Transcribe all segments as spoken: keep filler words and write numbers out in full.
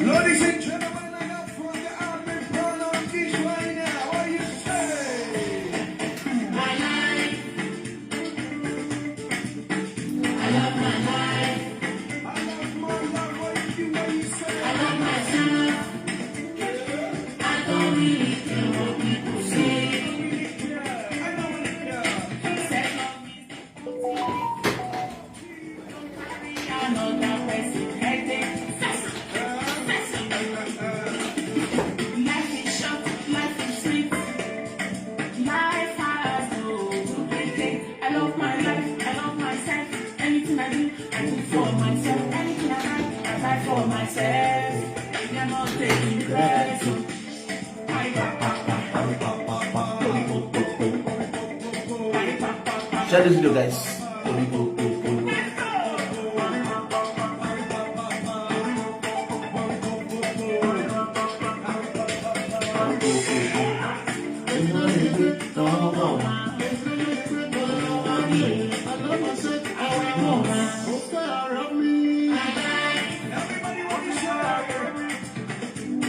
Ladies and gentlemen, I got from the army, Brown on this right now. What do you say? My life. I love my life. I love my life. What do you, what do you say? I love myself. I don't really care what people say. I don't really care. Self-love is the only thing. Don't carry another person headache. Fess up, fess up. Life is short, life is sweet. Life has no duplicate. I love my life, I love myself. Anything I do, I do for myself. Anything I buy, I buy for myself. You're not taking credit. Share this video, guys.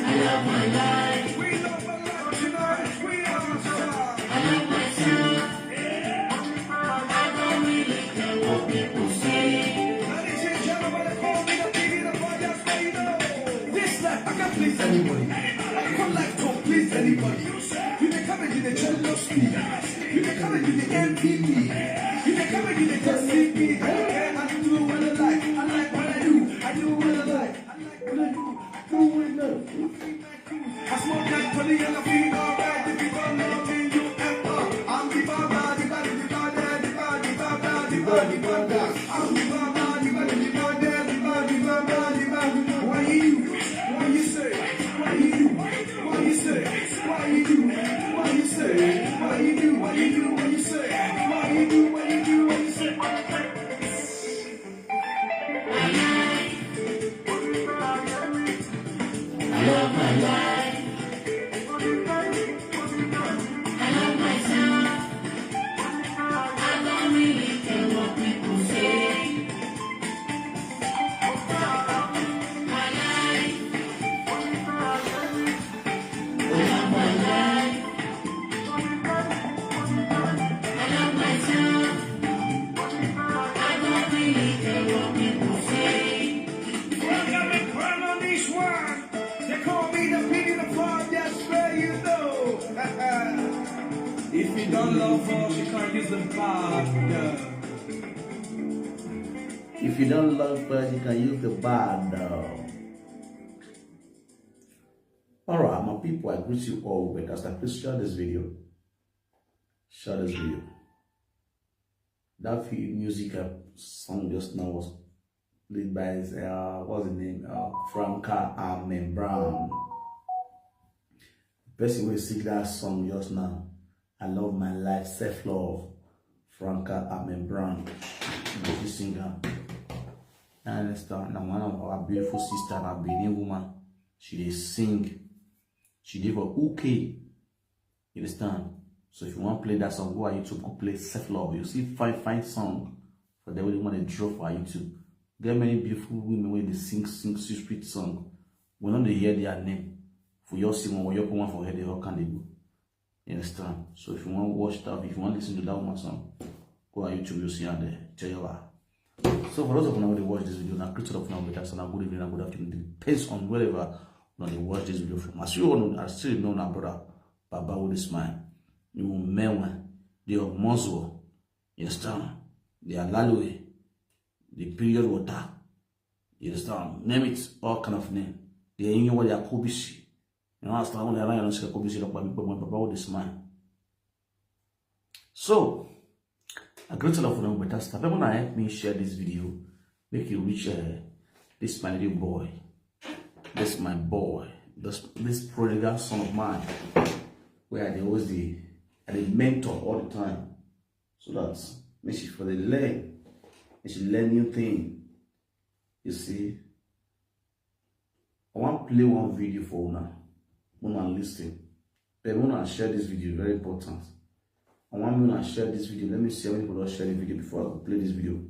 I love my life. We love my life tonight. We are. I love myself. I don't really care what people say. Ladies and gentlemen, they call me the king of the fire, so you know. This life, I can't please anybody. I can't like to please anybody. You dey come and you dey jealous me. You dey come and you dey envy me. You dey come and you dey gossip me. I don't care. I do what I like. I like what I do. I do what I like. I like what I do. I do what I know. I smoke that Tony and I feel alright. If you don't know me, you ever. I'm the baba, the body, the body, the body, the body, the body, the body. I'm the baba, the body, the body, the body, the body, the body. Why you? Why you say? Why you? Why you say? Why you do? Why you say? Why you do? Why you do? Why you say? Why you do? Why you do? Why you say? I love my life. I love myself. I don't really care what people say. My life. I love my life. I love myself. I don't really care what people say. Welcome and crown on this one. They call me the king of the fire, that's where you know. If you don't love us, you can't use the bad. If you don't love us, you can use the bad. Alright, my people, I greet you all with as I please share this video. Share this video. That fi- music uh, song just now was played by uh, what's the name? Uh, Franca Amen Brown. The person who sing that song just now. I love my life, self love. Franca Amen Brown. This singer. I understand. Now one of our beautiful sister, a Benin woman. She dey sing. She dey for U K. You understand? So if you want to play that song, go on YouTube, go play Self Love. You see fine, fine song for the way they want to draw for YouTube. Get many beautiful women where they sing, sing, sweet, sweet song. We know they hear their name. For your sing, when you come on for head, they all can they go. You understand? So if you want to watch that, if you want to listen to that woman song, go on YouTube, you see her there. Tell you what. So for those of you who dey watch this video, now greet all of you with us and a good evening and good afternoon. Depends on wherever you dey watch this video from. As you all know, I still know now, brother. Baba with a smile. You may one. The Ogmozo. You understand? The Alalue. The period water. You understand? Name it. All kind of name. The Enyo wa Yakubishi. You understand? When they lie on us, Yakubishi, Baba with a smile. So, I greet all of you with that stuff. Everyone help me share this video. Make you reach uh, this my little boy. This my boy. This this prodigal son of mine. Where I dey always the I dey mentor all the time. So that make she for the learn. Make she learn new thing. You see, I want play one video for una. Una listen. But una share this video, very important. I want una share this video. Let me see how many people don share the video before I go play this video.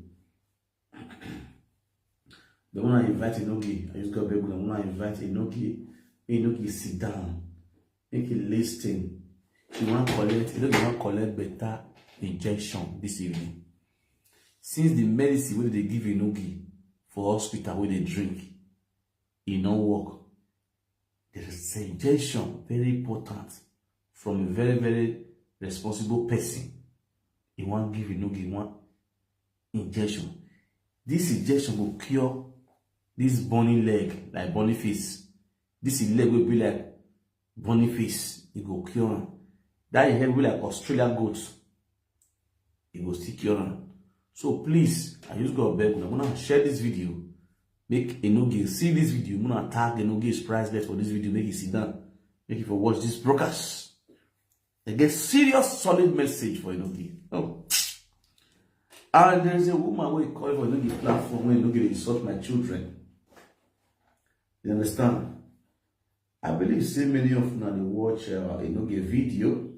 Una invite Enogie. I just go beg una. Una invite Enogie. Make Enogie sit down. Make e listen. She wan collect. Enogie wan collect better injection this evening. Since the medicine wey dey give Enogie for hospital wey dey drink, e no work. There is suggestion very important from a very, very responsible person. He wan give Enogie one injection. This injection go cure this burning leg, like Boniface. This leg will be like Boniface. It go cure am. That head will be like Australia goat. It go still cure am. So please, I just go beg una, una share this video. Make Enogie see this video. Una tag Enogie's priceless for this video. Make e sit down. Make e for watch this broadcast. They get serious, solid message for Enogie. Oh. And there is a woman wey call for Enogie platform wey Enogie dey insult my children. You understand? I believe say many of una dey watch uh, Enogie video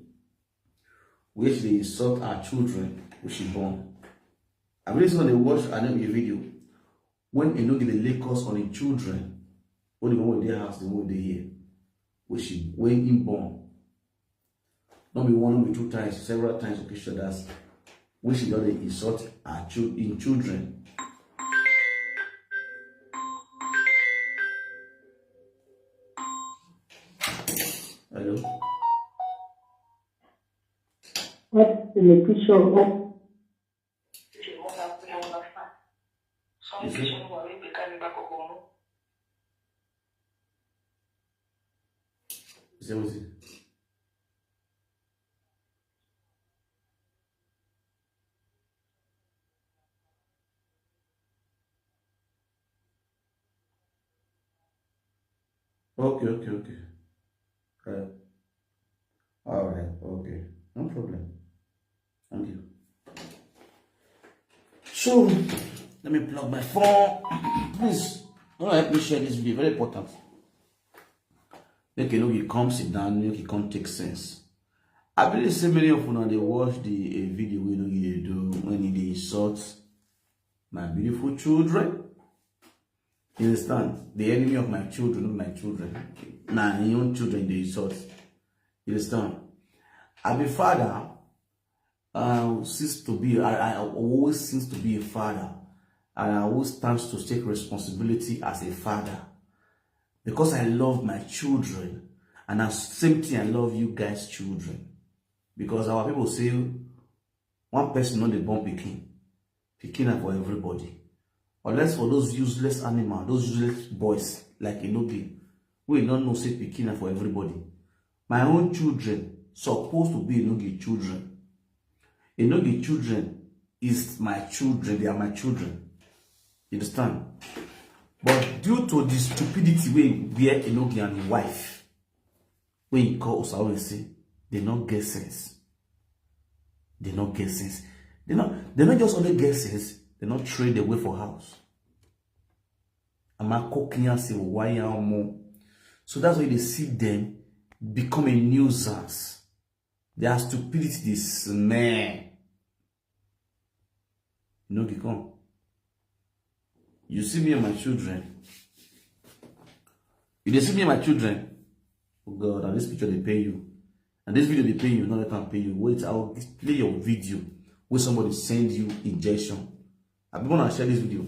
wey she dey insult her children wey she born. I believe say una dey watch Enogie video when Enogie dey lay curse on im children, wey the one wey dey house, the one wey dey here, wey she wey im born. No be one, no be two times, several times, occasion that wey she don dey insult her chil- im children. Hello? What in the picture of You see? You see what it? Okay, okay, okay. Uh, all right, okay. No problem. Thank you. So, let me plug my phone. Please, don't help me share this video. Very important. Make Enogie come sit down, make e come take sense. I believe say many of una dey watch the uh, video wey Enogie dey do when he dey insult my beautiful children. You understand? The enemy of my children, not my children. Na im own children dey insult. You understand? I be father, uh, since to be, I, I always since to be a father, and I always stand to take responsibility as a father because I love my children, and at same thing I love you guys' children, because our people say one person no dey born pikin, pikin na for everybody, unless for those useless animal, those useless boys like Enogie, wey no know say pikin na for everybody. My own children suppose to be Enogie children. Enogie children is my children, they are my children. You understand? But due to the stupidity wey wear Enogie and im wife, wey he call Osawe say, they no get sense. They no get sense. They no, they no just only get sense, they no train the way for house. Ama kokinya say why more. So that's why they see them become a nuisance. Their stupidity dey smell. You know, come. You see me and my children. You dey see me and my children. Oh God, and this picture dey pay you. And this video dey pay you, not let am pay you. Wait, I will play your video where somebody send you injection. I be wanna share this video.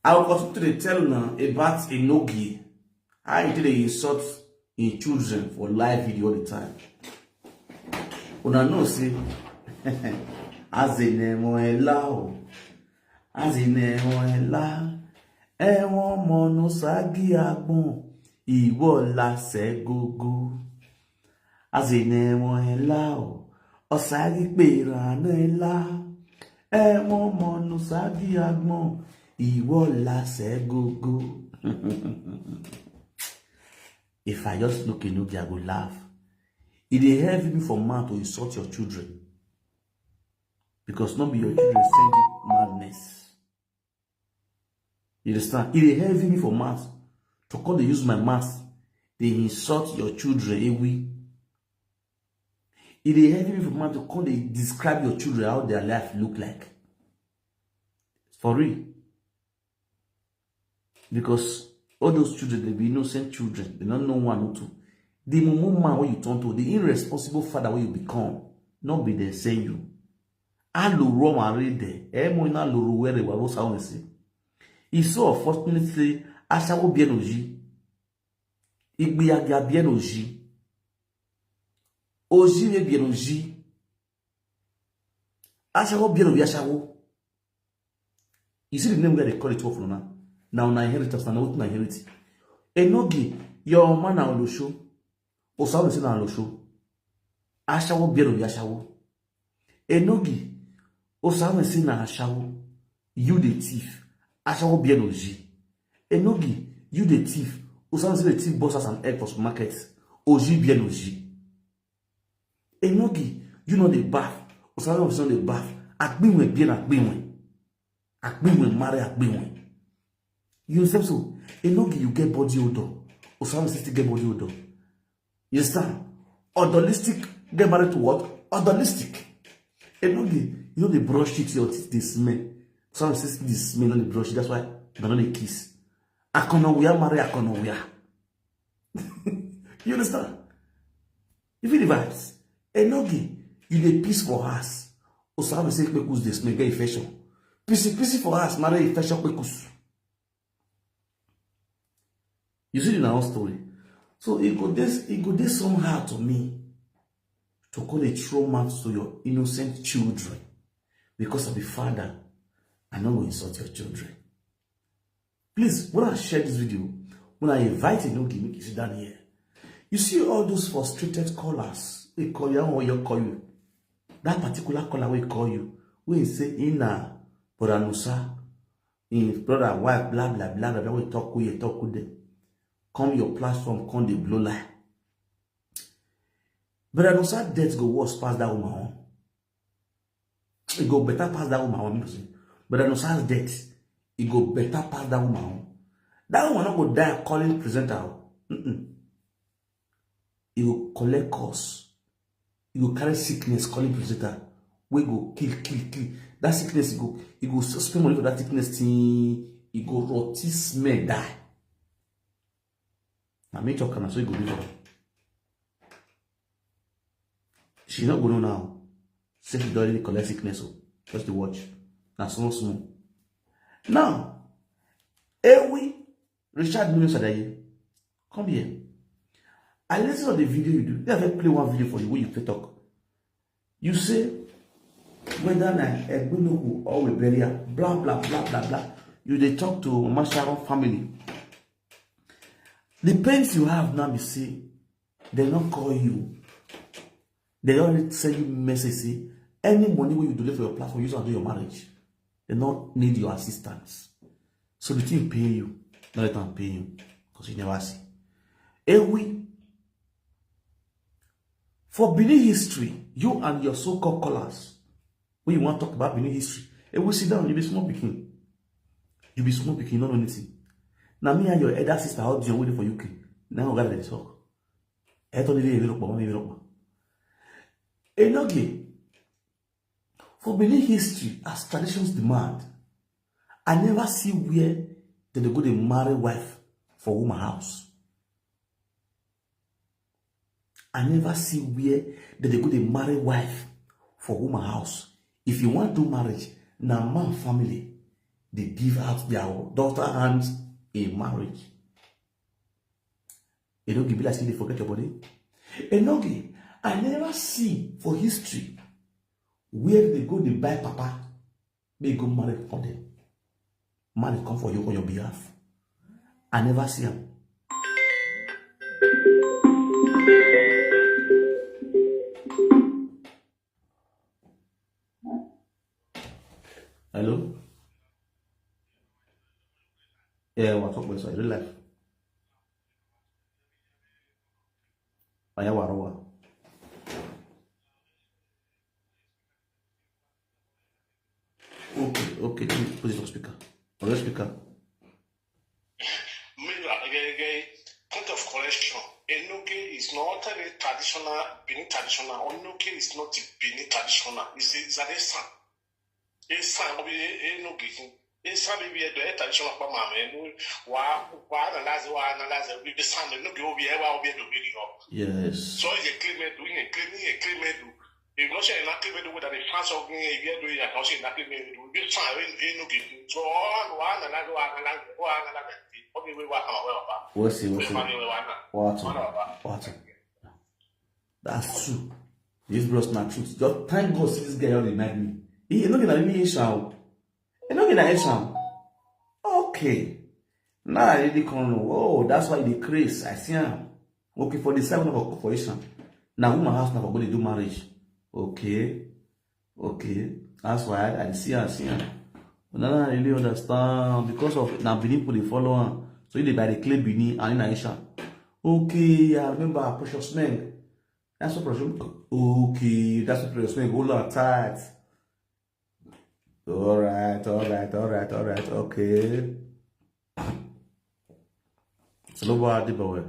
I will continue to dey tell una about Enogie. How he dey insult im children for live video all the time. Una know say azinemo ela o, azinemo ela, ẹwọn mọnu sagi agbọn, ìwọ lasẹ gogo. Azinemo ela o, ọsagi pera na ela, ẹwọn mọnu sagi agbọn, ìwọ lasẹ gogo. If I just look Enogie, I go laugh. E dey heavy me for mouth to insult your children. Because not be your children send you madness. You understand? E dey heavy me for mouth to come dey use my mouth dey insult your children, ewi. E dey heavy me for mouth to come dey describe your children, how their life look like. For real. Because all those children, they be innocent children. They don't know one or two. The mumu man wey you turn to, the irresponsible father wey you become, no be dem send you. Aloro mare de, emo ina loro were wa rosa onse. It's so unfortunate say ashawo bien oji. Igbiyagia bien oji. Oji we bien oji. Ashawo bien oji ashawo. You see the name where they call it off now. Now na inheritance, na wetin na inherit. Enogi, your man na olosho. Osawo say na olosho. Ashawo bien oji ashawo. Enogi, Osawo say na ashawo. You the thief. Ashawo bien oji. Enogi, you the thief. Osawo say the thief boss us an egg for supermarket. Oji bien oji. Enogi, you know the bath. Osawo say no the bath. Agbinwe bien agbinwe. Agbinwe marry agbinwe. You understand? So Enogi, you get body odor. Osawo say still get body odor. You understand? Odolistic get married to what? Odolistic. Enogi, you know they brush it, your teeth they smell. Osawo say this smell, no dey brush it. That's why they no dey kiss. Akono we are marry akono we are. You understand? If it vibes, Enogi, you dey piss for house. Osawo say kpekus dey smell, get infection. Pissy pissy for house, marry infection kpekus. You see the whole story. So it go this it go this somehow to me to call a trauma to your innocent children because of the father. I no go insult your children. Please, when I share this video, when I invite you, no give me sit down here. You see all those frustrated callers, they call you or you call you. That particular caller will call you. We say in a Boranusa, in brother, wife, blah blah blah blah blah. We talk we talk with them. Come your platform, come the blow line. Brother Nusa death go worse past that woman own. It go better past that woman own. Brother Nusa's death, it go better past that woman own. That woman not go die calling presenter. Mm-mm. It go collect curse. It go carry sickness calling presenter. We go kill, kill, kill. That sickness, it go, it go spend money for that sickness thing. It go rotty smell die. Na me talk am, na so e go be for her. She no go know now. Say she don already collect sickness o. Just dey watch. Na small small. Now, Ewi, Richard Mino Sadaye, come here. I listen to the video you do. Let me play one video for you wey you fit talk. You say whether na Egbunuku or we bury am, blah blah blah blah blah. You dey talk to Mama Sharon family. The pains you have now be say they no call you. They don already send you message say any money wey you donate for your platform, use am do your marriage. They no need your assistance. So the thing pain you, no let am pain you, because you never see. Ewi, for Benin history, you and your so-called callers, when you wan talk about Benin history, Ewi, sit down, you be small pikin. You be small pikin, you no know anything. Na me and your elder sister Audio wey dey for U K, na we gather dey talk. Ẹ tọ́ nílé ìwé lọ́pọ̀, mọ́mí ìwé lọ́pọ̀. Enoge, for Benin history, as traditions demand, I never see where dem dey go dey marry wife for woman house. I never see where dem dey go dey marry wife for woman house. If you wan do marriage, na man family dey give out their daughter hand in marriage. Enoge, be like say you dey forget your body. Enoge, I never see for history where dem go dey buy papa, make go marry for them. Man dey come for you on your behalf. I never see am. Hello? Yeah, what's up, boy? So, real life. Aya warowa. Okay, okay, please put it on speaker. On your speaker. Meanwhile, again, again, point of correction. Enoge is not a traditional, Benin traditional. Enoge is not a Benin traditional. It's a, it's an Esan. Esan, Enoge. Esan be be do e tradition pa ma me no wa wa analyze wa analyze we be san no be obi e wa obi e do be yo. Yes. So you claim it, we claim it, claim it. You go say na claim it with the fans of me, you do it, I say na claim it. We be san we no get. So wa analyze wa analyze wa analyze. Obi we wa kama we wa. We'll see, we'll see. Wa to. Wa to. That's true. This bros na truth. Just thank God see this guy don remind me. He no get na me shout. He no get na shout. Okay. Now I really come know. Oh, that's why they craze. I see him. Okay, for the seven of for Ishan. Now woman house now for go dey do marriage. Okay. Okay. That's why I see him, see him. But now I really understand because of now Benin people they follow him. So they buy the clay Benin and in Ishan. Okay, I remember Precious Meng. That's what Precious. Okay, that's what Precious Meng. Hold on tight. All right, all right, all right, all right. Okay. Slobo Adibawe.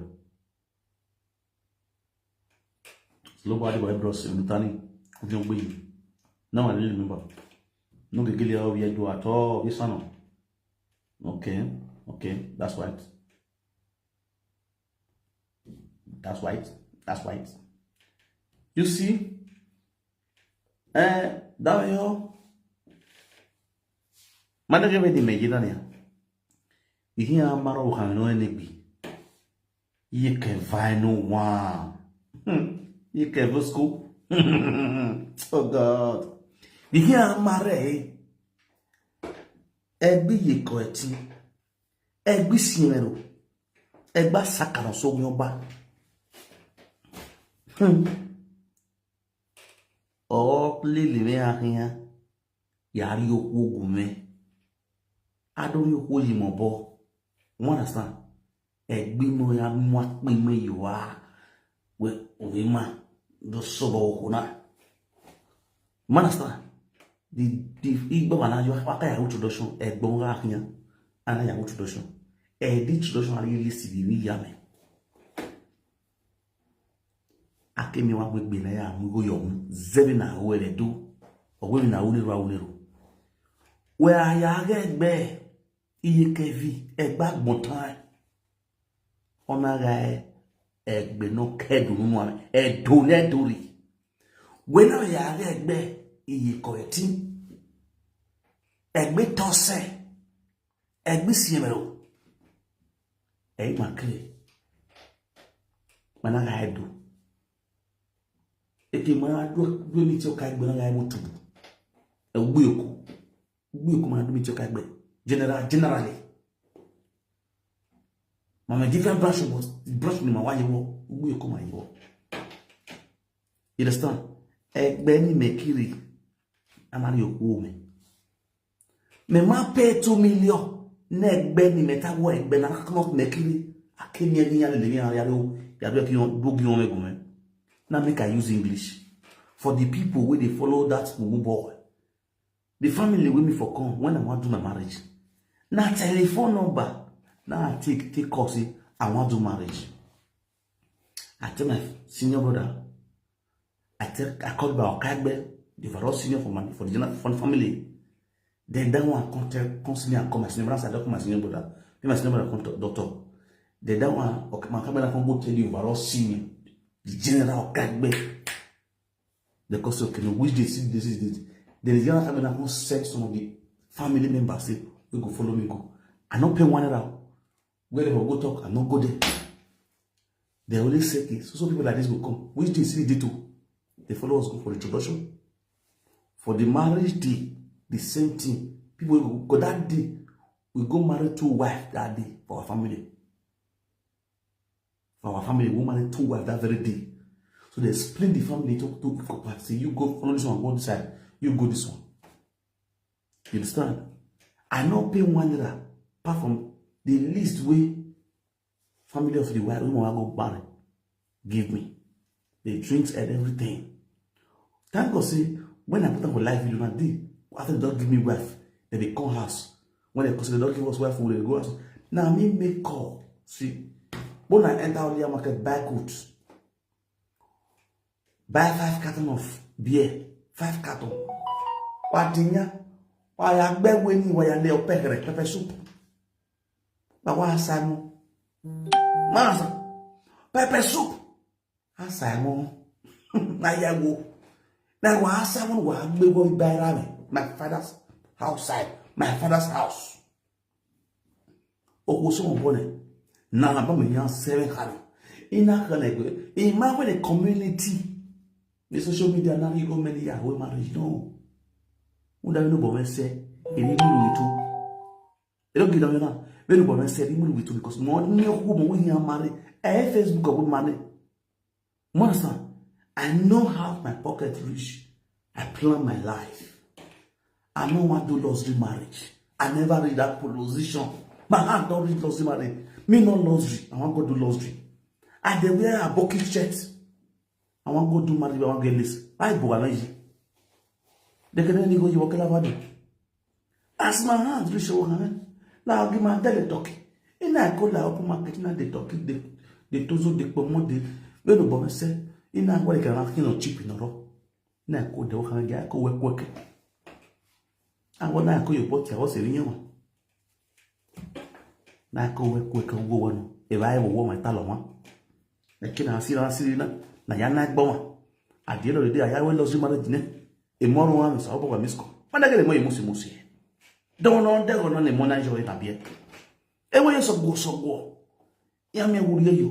Slobo Adibawe bros Mutani. Kuvion Gbe. Now I really remember. No gegele how we do at all. Yes or no? Okay, okay, that's right. That's right. That's right. You see, eh, that yo, mana ke be di me gida ne. Ihi amaro kan no enegbi. Ye ke vai no wa. Hmm. Ye ke vosco. Oh God. Ihi amare. Egbi ye ko eti. Egbi siemero. Egba sakara so nyoba. Hmm. O lili me ahia. Yari okwu ogu me. Adori okwu oyi mo bo. You understand? Egbi mo ya mwa pe me you are. We owe ma. Do so bo okuna. You understand? The the igbo bana yo wa ka ya introduction. Egbo wa ahia. Ana ya introduction. E di introduction ali lisi bi mi ya me. Akemi wa gbegbe na ya mu go yo mu. Zebe na wele do. Owe mi na unero unero. We aya ge gbe. Iye kevi egba gbontan. Ona ga e egbe no kedu nunu ame. Edo ne dori. We na ya ge gbe iye ko eti. Egbe tose. Egbe siemero. E ma kre. Mana ga edo. Eke mana do do ni ti o ka egbe na ga e mo tubu. E ugbe oku. Ugbe oku mana do mi ti o ka egbe. General, generally. Mama different branch, but branch ni ma wa yewo. Ugbe oku ma yewo. You understand? Egbe ni mekiri. Anari okwu me. Me ma pay two million. Na egbe ni meta wo egbe na knot mekiri. Akemi ni ya le ni ya ya do ya do ki on do gi on me gume. Now make I use English for the people wey dey follow that mumu boy. The family wey me for come when I wan do my marriage. Na telephone number. Now I take take call say I wan do marriage. I tell my senior brother. I tell I call by Okagbe, the overall senior for my for the general for the family. Then that one come tell come senior and come my senior brother, I come my senior brother. Then my senior brother come to doctor. Then that one okay, my camera come go tell the overall senior, the general Okagbe. They come say okay, no, which day see this is this. Then the general camera come send some of the family members say we go follow me go. I no pay one naira. Where they go talk, I no go there. They only say okay, so so people like this go come. Which day see the day to? They follow us go for introduction. For the marriage day, the same thing. People go, go that day. We go marry two wife that day for our family. For our family, we marry two wife that very day. So they split the family into two equal parts. Say you go follow this one, go this side. You go this one. You understand? I no pay one naira apart from the least way family of the wife wey wan go marry give me. The drinks and everything. Thank God say when I put am for live video na day after they don give me wife, they dey come house. When they come say they don give us wife, we dey go house. Na me make call. See, when I enter Olia market buy coat, buy five carton of beer, five carton. Wadinya, Waya gbe we ni waya le opekere pepper soup. Ba wa sa mo. Masa. Pepper soup. Asa mo. Na ya go. Na wa asa mo wa gbe go by ra me. My father's house side. My father's house. Oko so mo bone. Na ba me yan seven kare. Ina kan e gbe. Ima we the community. The social media na go many ya we marriage no. Unda no bo me se. Ini bulu itu. E don't give them now. When you born said you will be too because more new who mo we here marry. Eh, Facebook go marry. Mo understand? I know how my pocket reach. I plan my life. I no want do luxury marriage. I never read that proposition. My hand don't read luxury marriage. Me no luxury. I want go do luxury. I dey wear a bucket shirt. I want go do marriage. I want get this. I go arrange. They can only go you walk like that. As my hand reach over hand, now give my tell the talk. In I call like open market, now the talk, the the tozo, the pomo, the when the bomb say, in I want to get you know cheap in a row. Now I call the work and I go work work. I want now I call your body, I was a new one. Now I call work work and go one. If I ever want my talent one, I can see, I see, na na ya na gbọmọ. At the end of the day, I will lose you marriage. Emo ọrụ ahụ sa ọbụkwa misko. Mana gele mo imusi musi. Don no de go no ne mo na jo na bie. Ewe yo sogwo sogwo. Ya me wuri yo.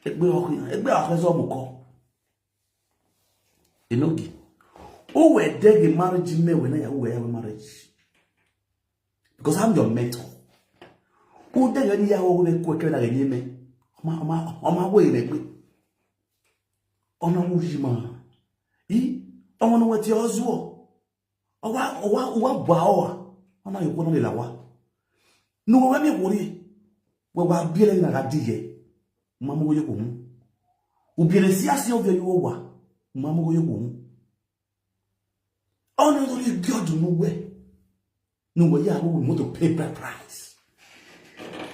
Egbe ọkụ ya. Egbe ahụ ezo ọmụkọ. Enogi. O we de ge marriage me we na ya we ya marriage. Because I'm your mentor. O de ge ni ya o we ko ke na ge ni me. Oma oma oma we ne gbe. Ona wuri ma. I ọmọ no we ti ozuo. Ọwa ọwa ọwa bua ọwa. Ọna yokwo no le lawa. No wa mi kwori. We wa biele na ga diye. Mamu ye ko mu. Ubiele si asi ovyo yo wa. Mamu ye ko mu. Ọna no le gi ọdun no we. No we ya we want to pay bride price.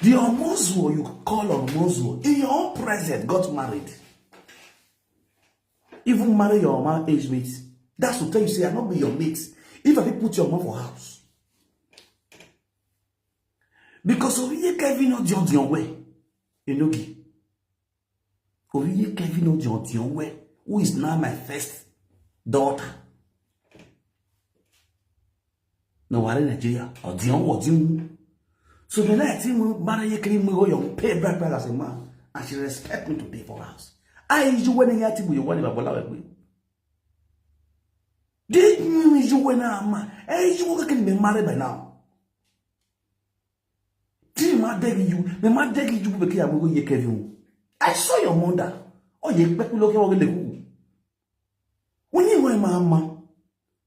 The Omozuo you call Omozuo in your own presence got married. Even marry your man age mate. That's to tell you say I not be your mate. If I fit put your man for house. Because of you Kevin not the way. You know ki. Of you Kevin not the way. Who is now my first daughter? No worry Nigeria. Or the one or the one. So the night thing we marry you can go your pay bride price as a man. And she respect me to pay for house. I you when you think you want to bola with me. Did you you when I'm man? Hey, you can be married by now. Did my beg you? The man beg you because I will ye Kevin. I saw your mother. Oh, you expect me look over the who? When you were my man,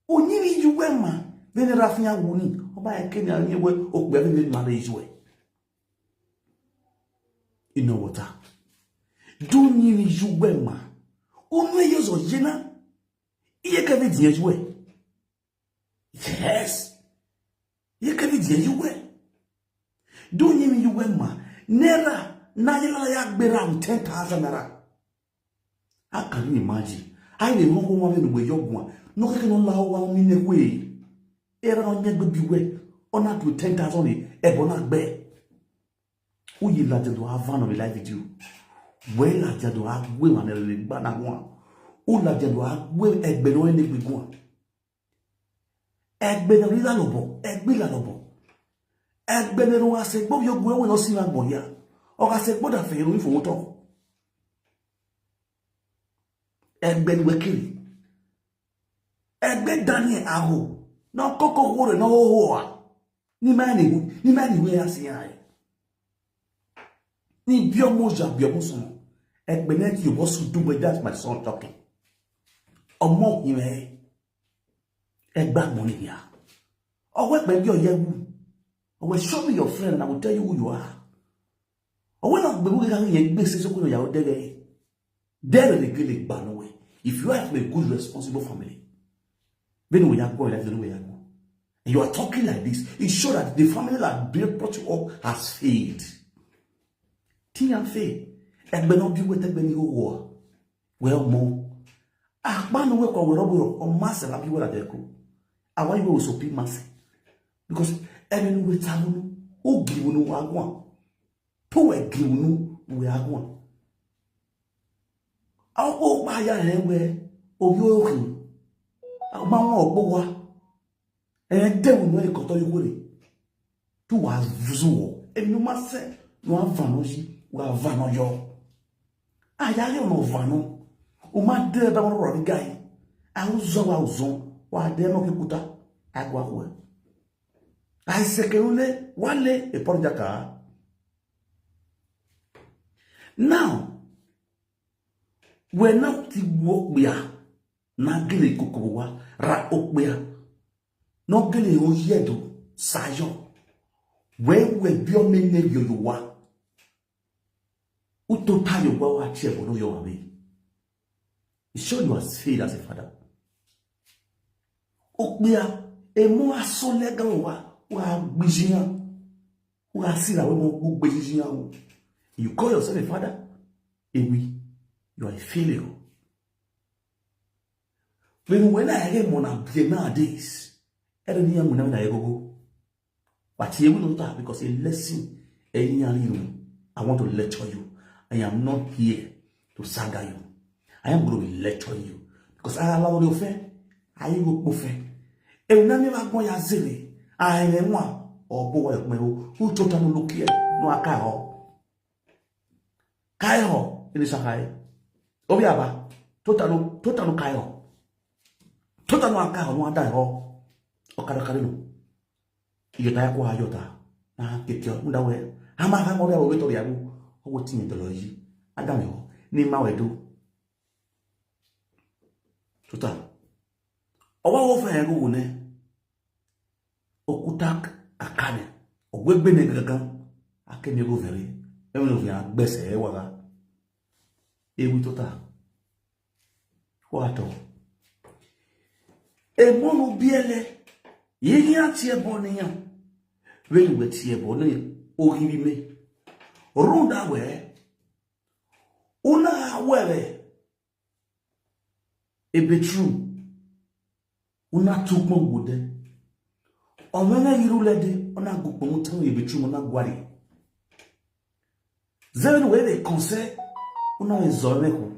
onye ni yuwe ma vene rafia wuni. Oba ekene anye we okwe vene mare yuwe. You know what? Do ni yuwe ma. Onwe yezo yena. Iye ke vidi yuwe. Yes. Iye ke vidi yuwe. Do ni yuwe ma. Nera na yela ya gbera ten thousand naira. How can you imagine? I dey run go one when we young one. No can no la wa mi ne we. Era no nyegbe biwe. Ona to ten thousand e bona gbe. Uyi la jado avan of live video. We la jado agwe ma ne le gba na wa. U la jado agwe egbe no ne gbe gwa. Egbe no ri la lobo, egbe la lobo. Egbe no wa se gbo yo gwe we no si wa gbo ya. O ka se gbo da fe ru ifo to. Egbe ni wekiri. Egbe Daniel aho. No koko hore no ho a. Ni mani hu, ni mani we asi ai. Ni biomo ja biomo sumo. Egbe ne ti obo su dugbe, that's my son talking. Omo ime. Egba money ya. Owe pe bi oyewu. Owe show me your friend and I will tell you who you are. Owe na gbe buge kan ye gbe se so ko ya o dere. Dere le gele gba no we. If you are from a good responsible family, then we are going like the way I go. And you are talking like this. It shows that the family that brought you up has failed. Tin ya fail. Egbe no bi we tegbe ni ho wo. Well mo. Ah, man we ko we robo o mase la bi we la de ko. Awa iwe o so pi mase. Because every we tell you, who give you one? Who will give you we are one? How old are you? Oh, you okay? How about one? Ẹ dẹ́wọ̀n náà ìkọ́tọ́ yìí wọlé. Tó wàá zú wọ̀. Èmi ló máa sẹ́, wọ́n á fà náà sí, wọ́n á fà náà yọ. Àyà yóò lọ fà náà. O máa dé ẹ bá wọn rọrọ ní gáyé. Àwọn zọ wa ò zọ, wà á dé ẹ náà kí kúta. Àgọ́ àwọ̀ ẹ̀. Àìsèkè ń lé, wá lé, ìpọ́njà kà á. Now, wẹ̀ náà ti wọ́ pè á. Na gele kokoro wa ra okpea. No gele o yedo sayo. We we bi o me ne yo yo wa. U to ta yo wa wa che bo no yo wa be. It show you as fail as a father. Okpea e mo aso lega wa wa gbijiyan. Wa si la we mo gbogbo gbijiyan. You call yourself a father? Ewi, you are a failure. When when I get more than nowadays, I don't hear more than I go. But here we know that because a lesson, any I want to lecture you. I am not here to saga you. I am going to be lecturing you because I allow you fair. I will go fair. And none of my boy has zilly. I am one or boy of my who told them look here. No, I can't. Kaiho ini sakai. Obi aba. Totano totano kaiho. Totano akaiho no adai ho. Okada kare no. Iyo ta kwa iyo ta. Na keke o nda we. Ama ha mo ya we to ya bu. Owo tin to lo yi. Adai ho. Ni ma we do. Tota. Owa wo fa ya go ne. Okuta akane. Ogwegbe ne gangan. Akene go vere. Emi no vya gbese e waga. Ewu tota. Wato. E monu biele. Yigi ati e boniya. When we ti e boniya. Ogi bi me. Runda we. Una were. Ebe true. Una tukpon gude. Omene yiru lede, ona gukpon mutan ebe true, ona gwari. Zeven we de konse, una e zone ko.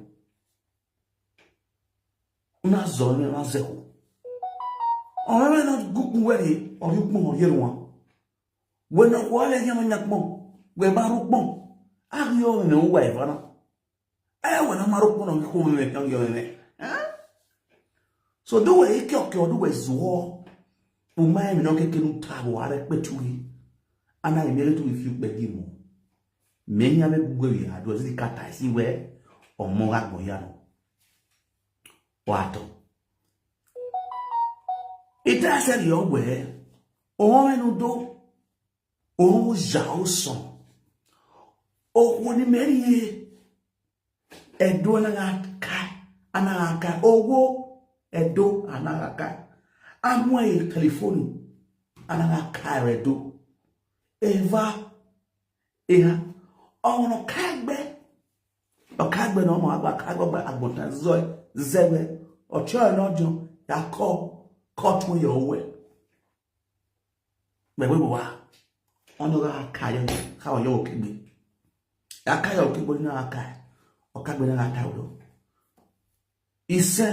Una zone na zeko. Omene na gukpon weri, o yukpon o yerwa. We na kwa le yama nyakpon, we ba rukpon. Ari o ne uwa evana. Eh, when I'm a rope on home, we can go in there. So do we kill kill do we zwo. Umai mi no ke kinu tabo are pe tui. Ana imele tu if you beg him. Many a be gwe ya do zi kata si we o mo ga gbo ya no. Wato. Ita se yo we. O mo nu do. O ja o son. O woni meri ye. Edo anaghị aka, anaghị aka. Owo, Edo anaghị aka. Amụọ ya telefonu, anaghị aka Edo. Eva, ịha, ọhụrụ kagbe. Ọkagbe na ọmụ agba kagbe gba agbọta zọ zewe. Ọchọ ya n'ọjọ ya kọ kọtụ ya owe. Mgbe gbogbo wa, ọnụ ga aka ya ka ọ ya okegbe. Aka ya okegbe na aka, ọkagbe na aka udo. Ise,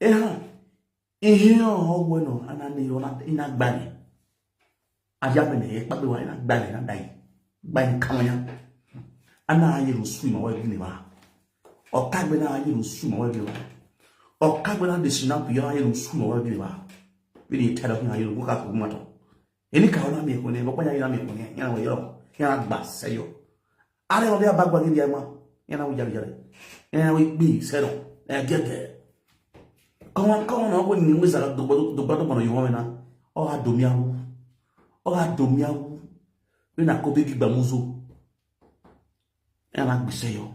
ịha, ihe ọhụụ nọ anani ọ na-agbanye. Abịa mene ya kpagbe wa na gbanye na dai. Gbanye kamanya. Ana anyị rusu ma wa gini ba. Ọkagbe na anyị rusu ma wa gini ba. Ọkagbe na desi na biya anyị rusu ma wa gini ba. Bini tada kina anyị rusu ka kuma to. Eni ka ona mi kone, bokwa ya ina mi kone, ya na yo, ya na gba seyo. Are mo bia bagwa gi bia ma, ya na uja uja. Ya na wi bi sero, e gege. Kama kama na ko ni mwiza do do do do no yo na. O ha do mi awu. O ha do mi awu. Ina ko bi gba muzo. Ya na gbi seyo.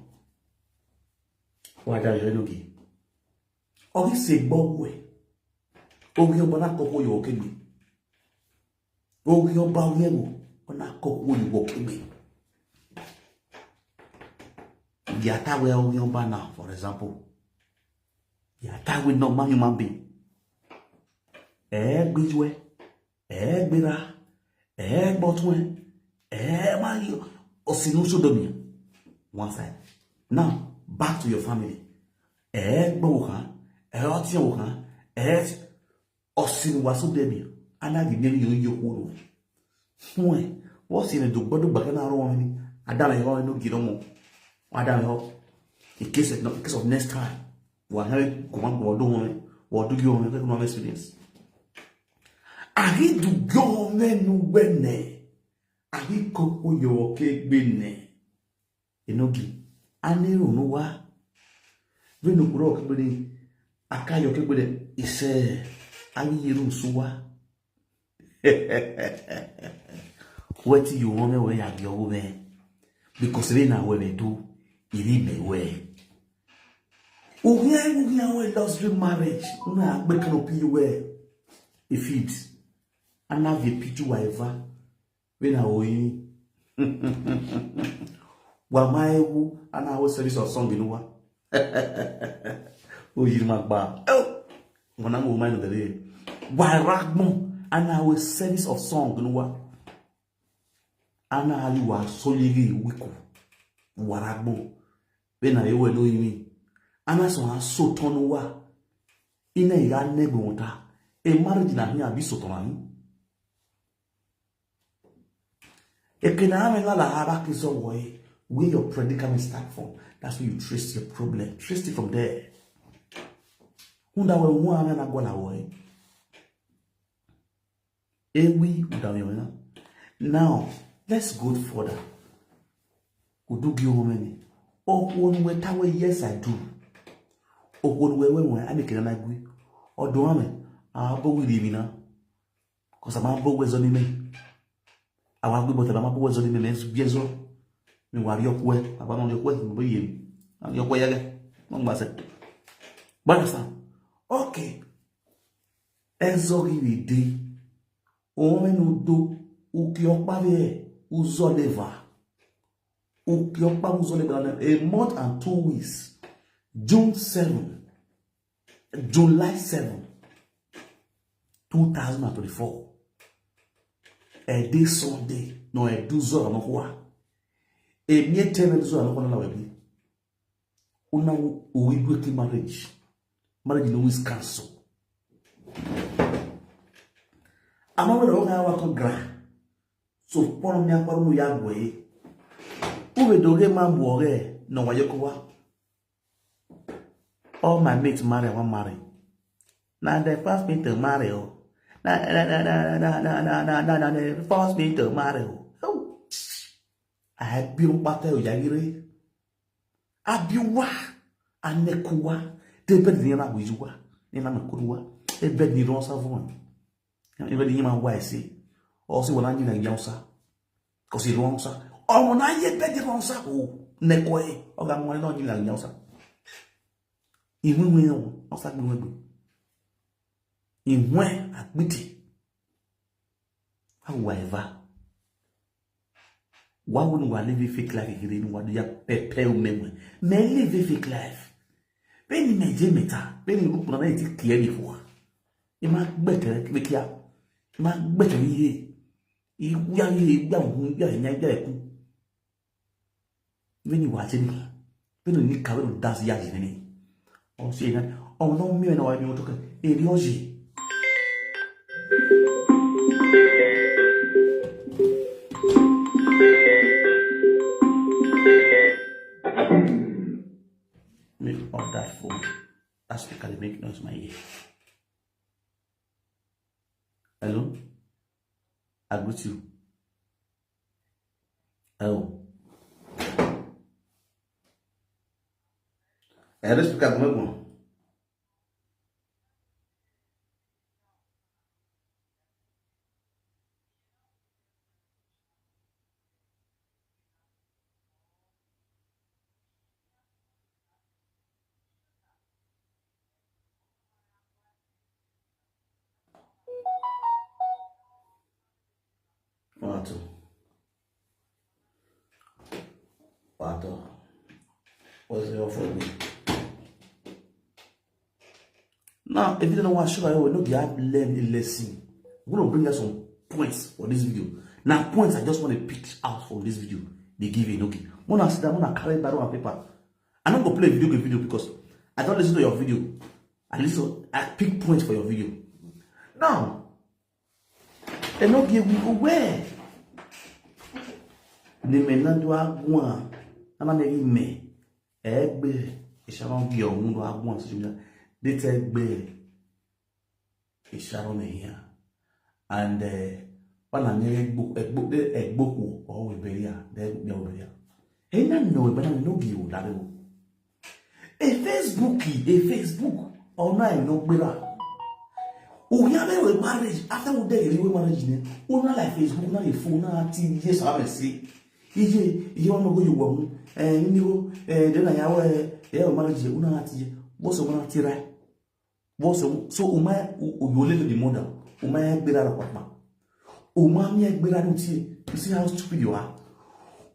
Wa da yo no gi. O gi se gbo we. O gi obo na ko ko yo kegbe. Ogi ọba onye bụ ọ na-akọkwa oyibo kegbe. Yatawe onye ọba na, for example, yatawe normal human being. Egbijwe, egbera, Eh, but when, eh, man, you, osinu show them one side. Now, back to your family. Eh, but what? Eh, what you want? Eh, osinu was so demi. And I didn't know you. When, what's in the body back and around me? I don't know how I know get on. I don't know. In case of, in case of next time, what have you come on, what do you want? What do you want? What experience? Ahi du gome nu wene. Ahi koko yo ke gbene. Enogi. Ani ro no wa. Ve no kuro ke gbene. Aka yo ke gbene. Ise. Ahi yeru suwa. Wetin you want me we ya bi owo me? Because we na we me do. Iri me we. Uhia, uhia we luxury marriage. Una agbe canopy we. If it. Ana vi piju wa eva. We na oyin. Wa ma ewu, ana we service of song inuwa. Oyin ma gba. Oh. Wana mo ma no dere. Wa ragmo, ana we service of song inuwa. Ana ali wa soligi wiku. Wa ragmo. We na ewe no imi. Ana so an so tonu wa. Ina iga negbo ta. E marriage na hin abi so tonu ni. Ekena ame la la haba kizo woe. Where your predicament start from. That's where you trace your problem. Trace it from there. Hunda we wu ame na gola woe. Ewi uda we na. Now, let's go further. Udugi omeni. Okwo nu we ta we yes I do. Okwo nu we we we ani kena na gwi. Odo ame. Abo we di mi na. Cause ama bo we zoni me. Awa gbe bote ama bo we zoni me me bi ezo. Mi wa ri okwe, aba no ri okwe, mo bo ye. Ani okwe yage. Mo ngba se. But understand. Okay. Ezo gi we de. O me no do. Uki okpa ve. Uzo leva. Uki okpa uzo leva. A month and two weeks. June seven. July seven, two thousand and twenty-four. A day Sunday, no, a do zora no kwa. A mere ten zora no kwa na webi. Una u-, we do ki marriage. Marriage no is cancel. Ama we lo ga wa ko gra. So pono mi akwa no ya gwe. Ube doge mambo ge no wa yoko wa. All my mates marry, I wan marry. Na dem force me to marry o. Na na na na na na na na na na dem force me to marry o. Oh. I be un pata o yagire. Abiwa anekuwa. Debe ni na wizuwa. Ni na mekuwa. Ebe ni ron savon. Ebe ni ma wa ese. O si wala ni na yausa. Kosi ronsa. Ọmọ na ye bedi ronsa o. Neko e. Oga mo no ni la ronsa. Iwe we o. Osa gbe we gbe. Iwe agbiti. However, wa wo ni wa live fake life kiri ni wa do ya pepe o me we. Me live fake life. Beni me je meta. Beni rupu na me ti kiye ni kwa. Ima gbete be kia. Ima gbete ni ye. Igba ye, igba hu, igba nya, igba eku. Veni wa cheni. Veni ni ka, veni dance ya cheni. O si na, o no mi na wa mi o toke. Eri o si. Make off that phone. That speaker dey make noise my ear. Hello? I greet you. Hello? Hello, speaker, come on. Wato. Wato. What's your phone? Now, if you don't want to show you, we know you have learned a lesson. We're gonna bring out some points for this video. Na points I just want to pick out from this video. They give you Enogie. Mona sit down, Mona carry barrow and paper. I no go play video game video because I don't listen to your video. I listen, I pick points for your video. Now, Enogie, we go where? The men not do a one. And I make me. Egbe. It's a wrong girl. Who do I want to do that? They take be. Isharon here. And uh, when I near egbo egbo egbo or we bury her, then we bury her. And I know, but I no give you that. A Facebook, a Facebook, or no, I no gbera. O ya be we marriage after we dey we marriage ni. O na like Facebook na le phone na ti yes I say. Iye iye wọn go you won. Eh ni o eh then I ya we eh marriage o na ti. What's the one ti right? What's the so o ma o yo le the mother. O ma ya gbera ro papa. O ma mi ya gbera ro ti. You see how stupid you are.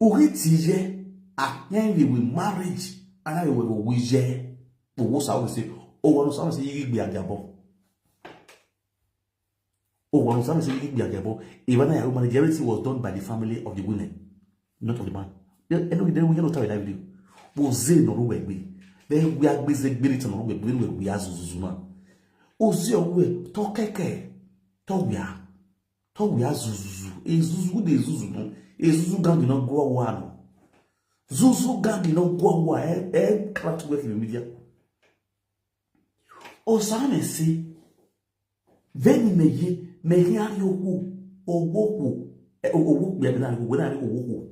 O ri ti ye. A yen we marriage. Ana we we ye. But what I will say, oh, what I will say, you be at their ball. Oh, what I will say, you be at their ball. Even I marriage, everything was done by the family of the women, not of the man. Then anyway, then we cannot tell that video. But say no we be. Then we are busy spirit no we be we are zuzuma. O say we to keke to we are to we are zuzuzu. E zuzu de zuzu no. E zuzu gang no go wa no. Zuzu gang no go wa e e crack work in media. Osame say veni me ye me ye ari owo owo ko owo ko ya na owo na owo ko.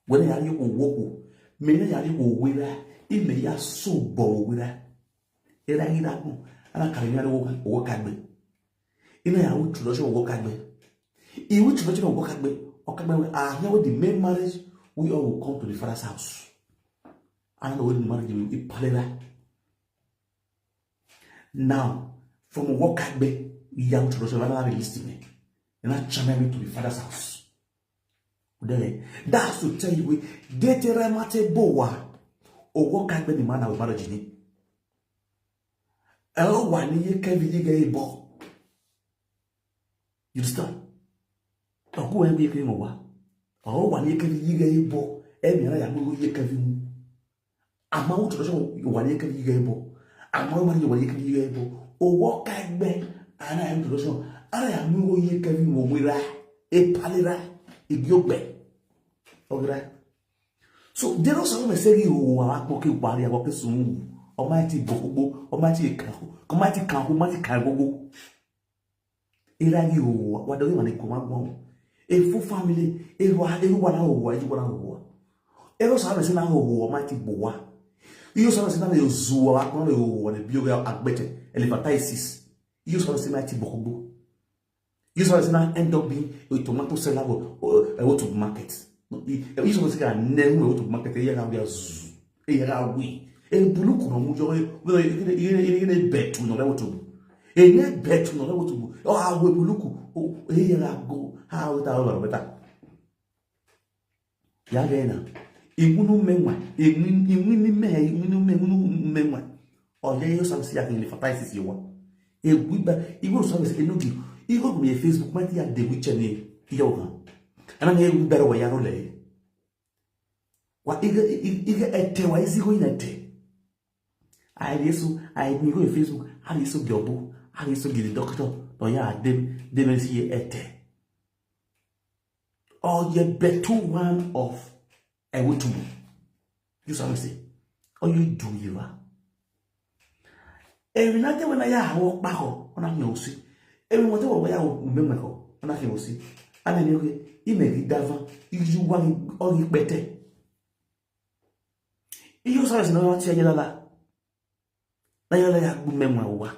Wena ya ari owo ko. Me na ya ari owo ra. I me ya so bo owo ra. Era ina ku ana kare ya owo owo kagbe. Ina ya uchu lo so owo kagbe. I uchu lo so owo kagbe. O kagbe we ah here with the main marriage we all will come to the father's house. I know when the marriage will be palera. Now, from Wokagbe, young to Russia, rather release me. And I channel me to the father's house. Then, that's to tell you, we get a remate boa, or Wokagbe the man I will marry Jini. Oh, one year Kevin, you get a ball. You understand? Or who am I going over? Oh, one year Kevin, you get a ball. Every other, you get Kevin. Ama wo toro so wa ni kan yi gebo. Ama wo ma ni wa ni kan yi gebo. O wo ka gbe. Ana en toro so. Ana ya mu wo ye kan mo mu ra. E pale ra. E bi o gbe. O gra. So they don't say me say you wa po ke pari wa ke sun. O ma ti bo gbogbo. O ma ti kan. O ma ti kan. O ma ti kan gbogbo. Era gi owo wa do ma ni ko ma gbon. E fu family e wa e wa na owo e wa na owo. E ro sa se na owo ma ti bo wa. Iyo sa se na le ozu wa ko le owo le bi o agbete elephantiasis. Iyo sa se na ti bo ko bo. Iyo sa se na end up being a tomato seller go e go to market. Iyo sa se ka ne mu e go to market e ya ga wi azu. E ya ga wi. E buluku no mu jo e e e e betu no le go to. E ne betu no le go to. O a we buluku. E ya ga go. Ha o ta o beta. Ya ga na. Imunu menwa. Imunu me imunu me imunu menwa. O le yo sam si ya ni fatai si wa. E gba iwo so se no gi. Iwo mi Facebook ma ti ya de wi chene. Yo ga. Ana me e gba ro wa ya ro le. Wa iga iga ete wa izi go ina ete. Ai Yesu ai mi go Facebook. Ai Yesu gyobo. Ai Yesu gi the doctor. To ya de de me si ete. Or ye betu one of a wutubu. You saw me say. Or you do you are. Ebi na te wena ya hawo pa ho ona mi osi. Ebi mo te wo ya wo mbe me ho ona mi osi. Ana ni oke ime gi dava iju wa o gi pete. Iyo sa se na ti ayela la. Na yo la ya gbu me mo wa.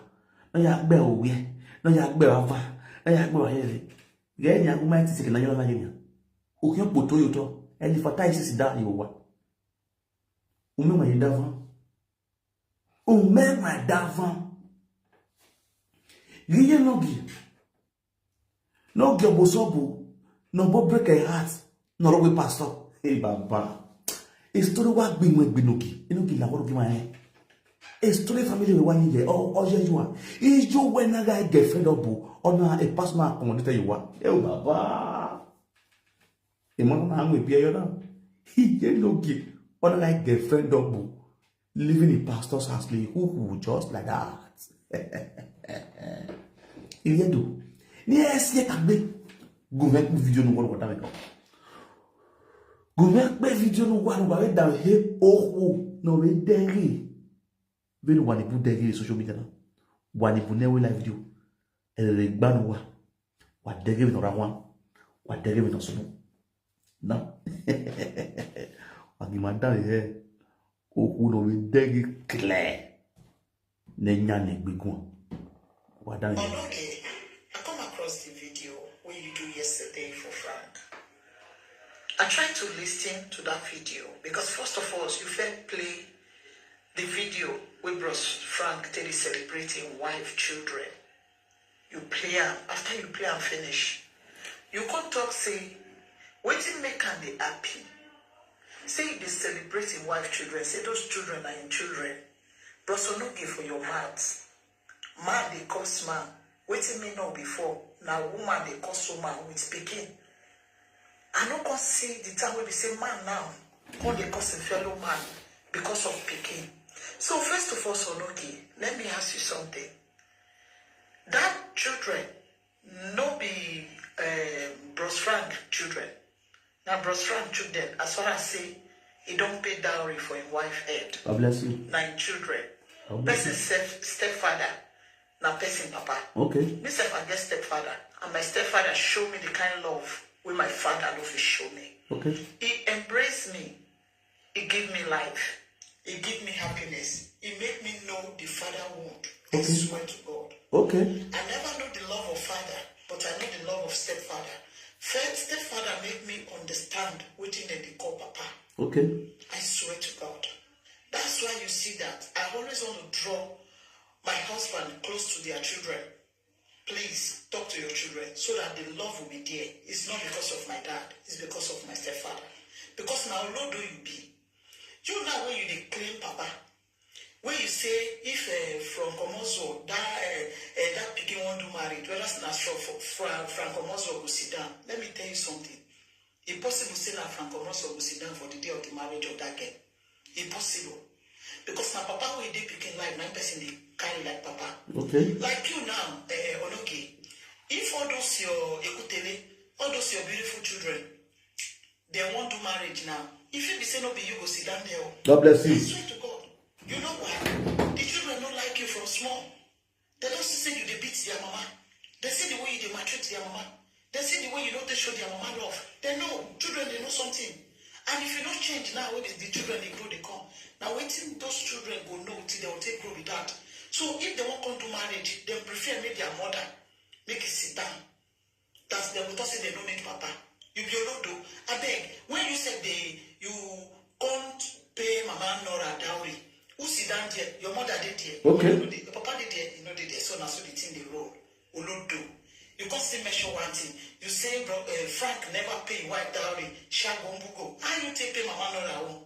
Na ya gbe o we. Na ya gbe wa va. Na ya gbe wa yele. Ge ni agu ma ti se na yo la ye ni. O ki o poto yo to. Eli fata isi si da yo wa. Ume ma ye dava. Ume ma dava. Giye no gi. No gi obo sobu. No bo break a heart. No ro we pastor. Hey baba. A story wa gbi mo gbi no gi. Ino gi la woro gi ma e. A story family we wa ni ye. O o ye you are. Is you when na guy get fed up. O na a personal accommodate you wa. Hey baba. Imagine how we be here now. He get no give. Other like girlfriend double. Living in pastor's house, like, who who just like that. Ilé ẹ̀dùn. Ní ẹ̀sìn ẹ̀ta gbé. Gòmẹ́ pé fídíò ní wọ́n wọ́n dáwẹ̀ kan. Gòmẹ́ pé fídíò ní wọ́n wọ́n dáwẹ̀ he oh oh. No, we dẹ́rì. Bẹ́ẹ̀ ni wà ní bú dẹ́rì social media náà. Wà ní bú nẹ́wé live video. Ẹ̀rẹ̀ gbánu wa. Wà dẹ́rì mi nọ̀ra wọn. Wà dẹ́rì mi nọ̀ sọ́mọ́. Now, wà ní máa dáwẹ̀ he. Oh oh, no, we dẹ́rì clear. Nenya ne gbegua. Wà dáwẹ̀ he. Onoge, I come across the video wey you do yesterday for Frank. I tried to listen to that video because first of all, you first play the video wey Bros Frank take dey celebrate him wife children. You play am. After you play am finish, you come talk say wetin make am dey happy. Say he dey celebrate him wife children. Say those children na him children. Bros Onoge, for your mouth, man dey curse man. Wetin me know before, na woman dey curse woman with pikin. I no come see the time wey be say man now come dey curse him fellow man because of pikin. So first of all, Onoge, let me ask you something. That children no be um, Bros Frank children. Na Bros Frank children, as far as say he don pay dowry for him wife head. God bless you. Na him children. God bless Person you. Step, stepfather, na person papa. Okay. Me sef, I get stepfather, and my stepfather show me the kind love wey my father no fit show me. Okay. He embrace me. He give me life. He give me happiness. He make me know the father wound. I Okay. Swear to God. Okay. I never know the love of father, but I know the love of stepfather. First, stepfather make me understand wetin dem dey call papa. Okay. I swear to God. That's why you see that I always want to draw my husband close to their children. Please talk to your children so that the love will be there. It's not because of my dad, it's because of my stepfather. Because now, Olodo you be. You now when you dey claim papa, when you say if uh, from Komozo that uh, uh, that pikin wan do married, whether na from from Komozo go sit down. Let me tell you something. E possible say na Frank Omoso go sit down for the day of the marriage of that girl. E possible. Because na papa wey dey pikin life, na him person dey carry like papa. Okay. Like you now, uh, Onoge, if all those your Ekutele, all those your beautiful children, they wan do marriage now, e fit be say no be you go sit down there o. God bless I you. Swear to God. You know why? The children no like you from small. They don't see say you dey beat their mama. They see the way you dey maltreat their mama. They see the way you no take show their mama love. They know, children, they know something. And if you no change now, when the, the children they grow, they come. Now waiting those children go know till they will take grow with that. So if they won't come to marriage, they prefer make their mother make it sit down. That they will talk say they no need papa. You be Olodo. I beg, when you said they, you can't pay mama Nora dowry, who sit down there? Your mother did there. Okay. You know the, your papa did there. You know the there. So now so the thing they roll. Olodo. You can't still mention one thing. You say bro, uh, Frank never pay wife dowry. Shagombugo. How you take pay mama Nora own?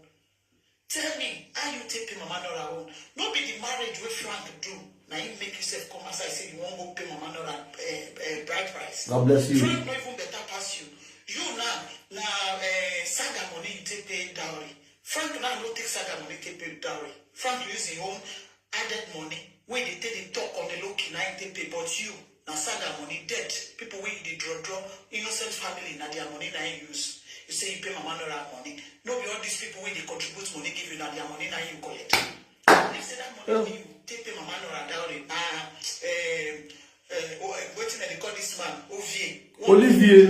Tell me how you take pay mama Nora own. No be the marriage wey Frank do. Now you make yourself come outside say you won't go pay mama Nora uh, uh, bride price. God bless you. Frank not even better pass you. You now, now uh, saga money you take pay dowry. Frank now no take saga money take pay dowry. Frank use his own added money wey dey take dey talk on the low key na him take pay, but you na saga money dead. People wey you dey draw draw, innocent family, na their money na him use. You say you pay mama Nora money. No be all these people wey dey contribute money give you, na their money na him you collect. If say that money wey you take pay mama Nora dowry na um, uh, oh, uh, wetin dem dey call this man, Ovie. Olivier.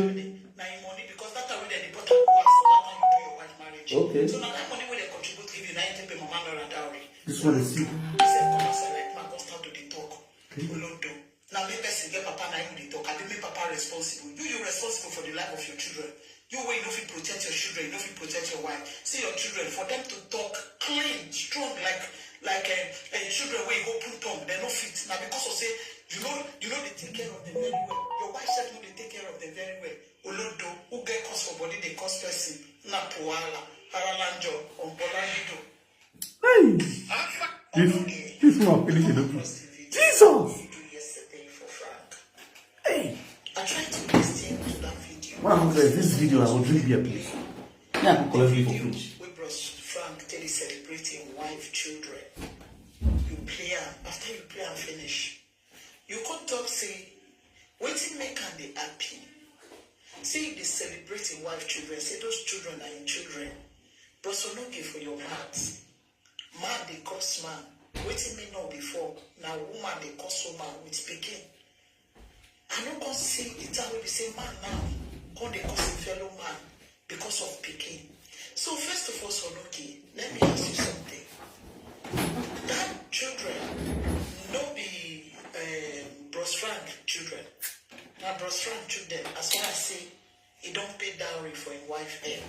Na him money because that time wey dem dey put am for house, that time you do your wife marriage. Okay. So na that money wey dem contribute give you na him take pay mama Nora dowry. This one is sick. He said come outside like man come start to dey talk. Olodo. Na me person get papa na him dey talk. I be me papa responsible. You you responsible for the life of your children. You wey you no fit protect your children, you no fit protect your wife. See your children, for them to talk clean, strong like like uh, uh, children wey open tongue, they no fit. Na because of say you know you know they take care of them very well. Your wife sef no dey take care of them very well. Olodo, who get cause for body dey cause person. Na puala, paralanjo, ombolanido. Hey. This this one finish it. Jesus. Yesterday for Frank. Hey. I tried to listen to that video When I go close this video, I will drink beer, please. Me, I go collect it for fridge. Wey Bros Frank take dey celebrate im wife children. You play am. After you play am finish, you come talk say wetin make am dey happy. Say e dey celebrate im wife children. Say those children na im children. Bros Onoge, for your mouth, man dey curse man. Wetin me know before, na woman dey curse woman with pikin. I no come see the time wey be say man now come dey curse im fellow man because of pikin. So first of all, Onoge, let me ask you something. That children no be um, Bros Frank children. Na Bros Frank children, as far as say e don pay dowry for im wife head.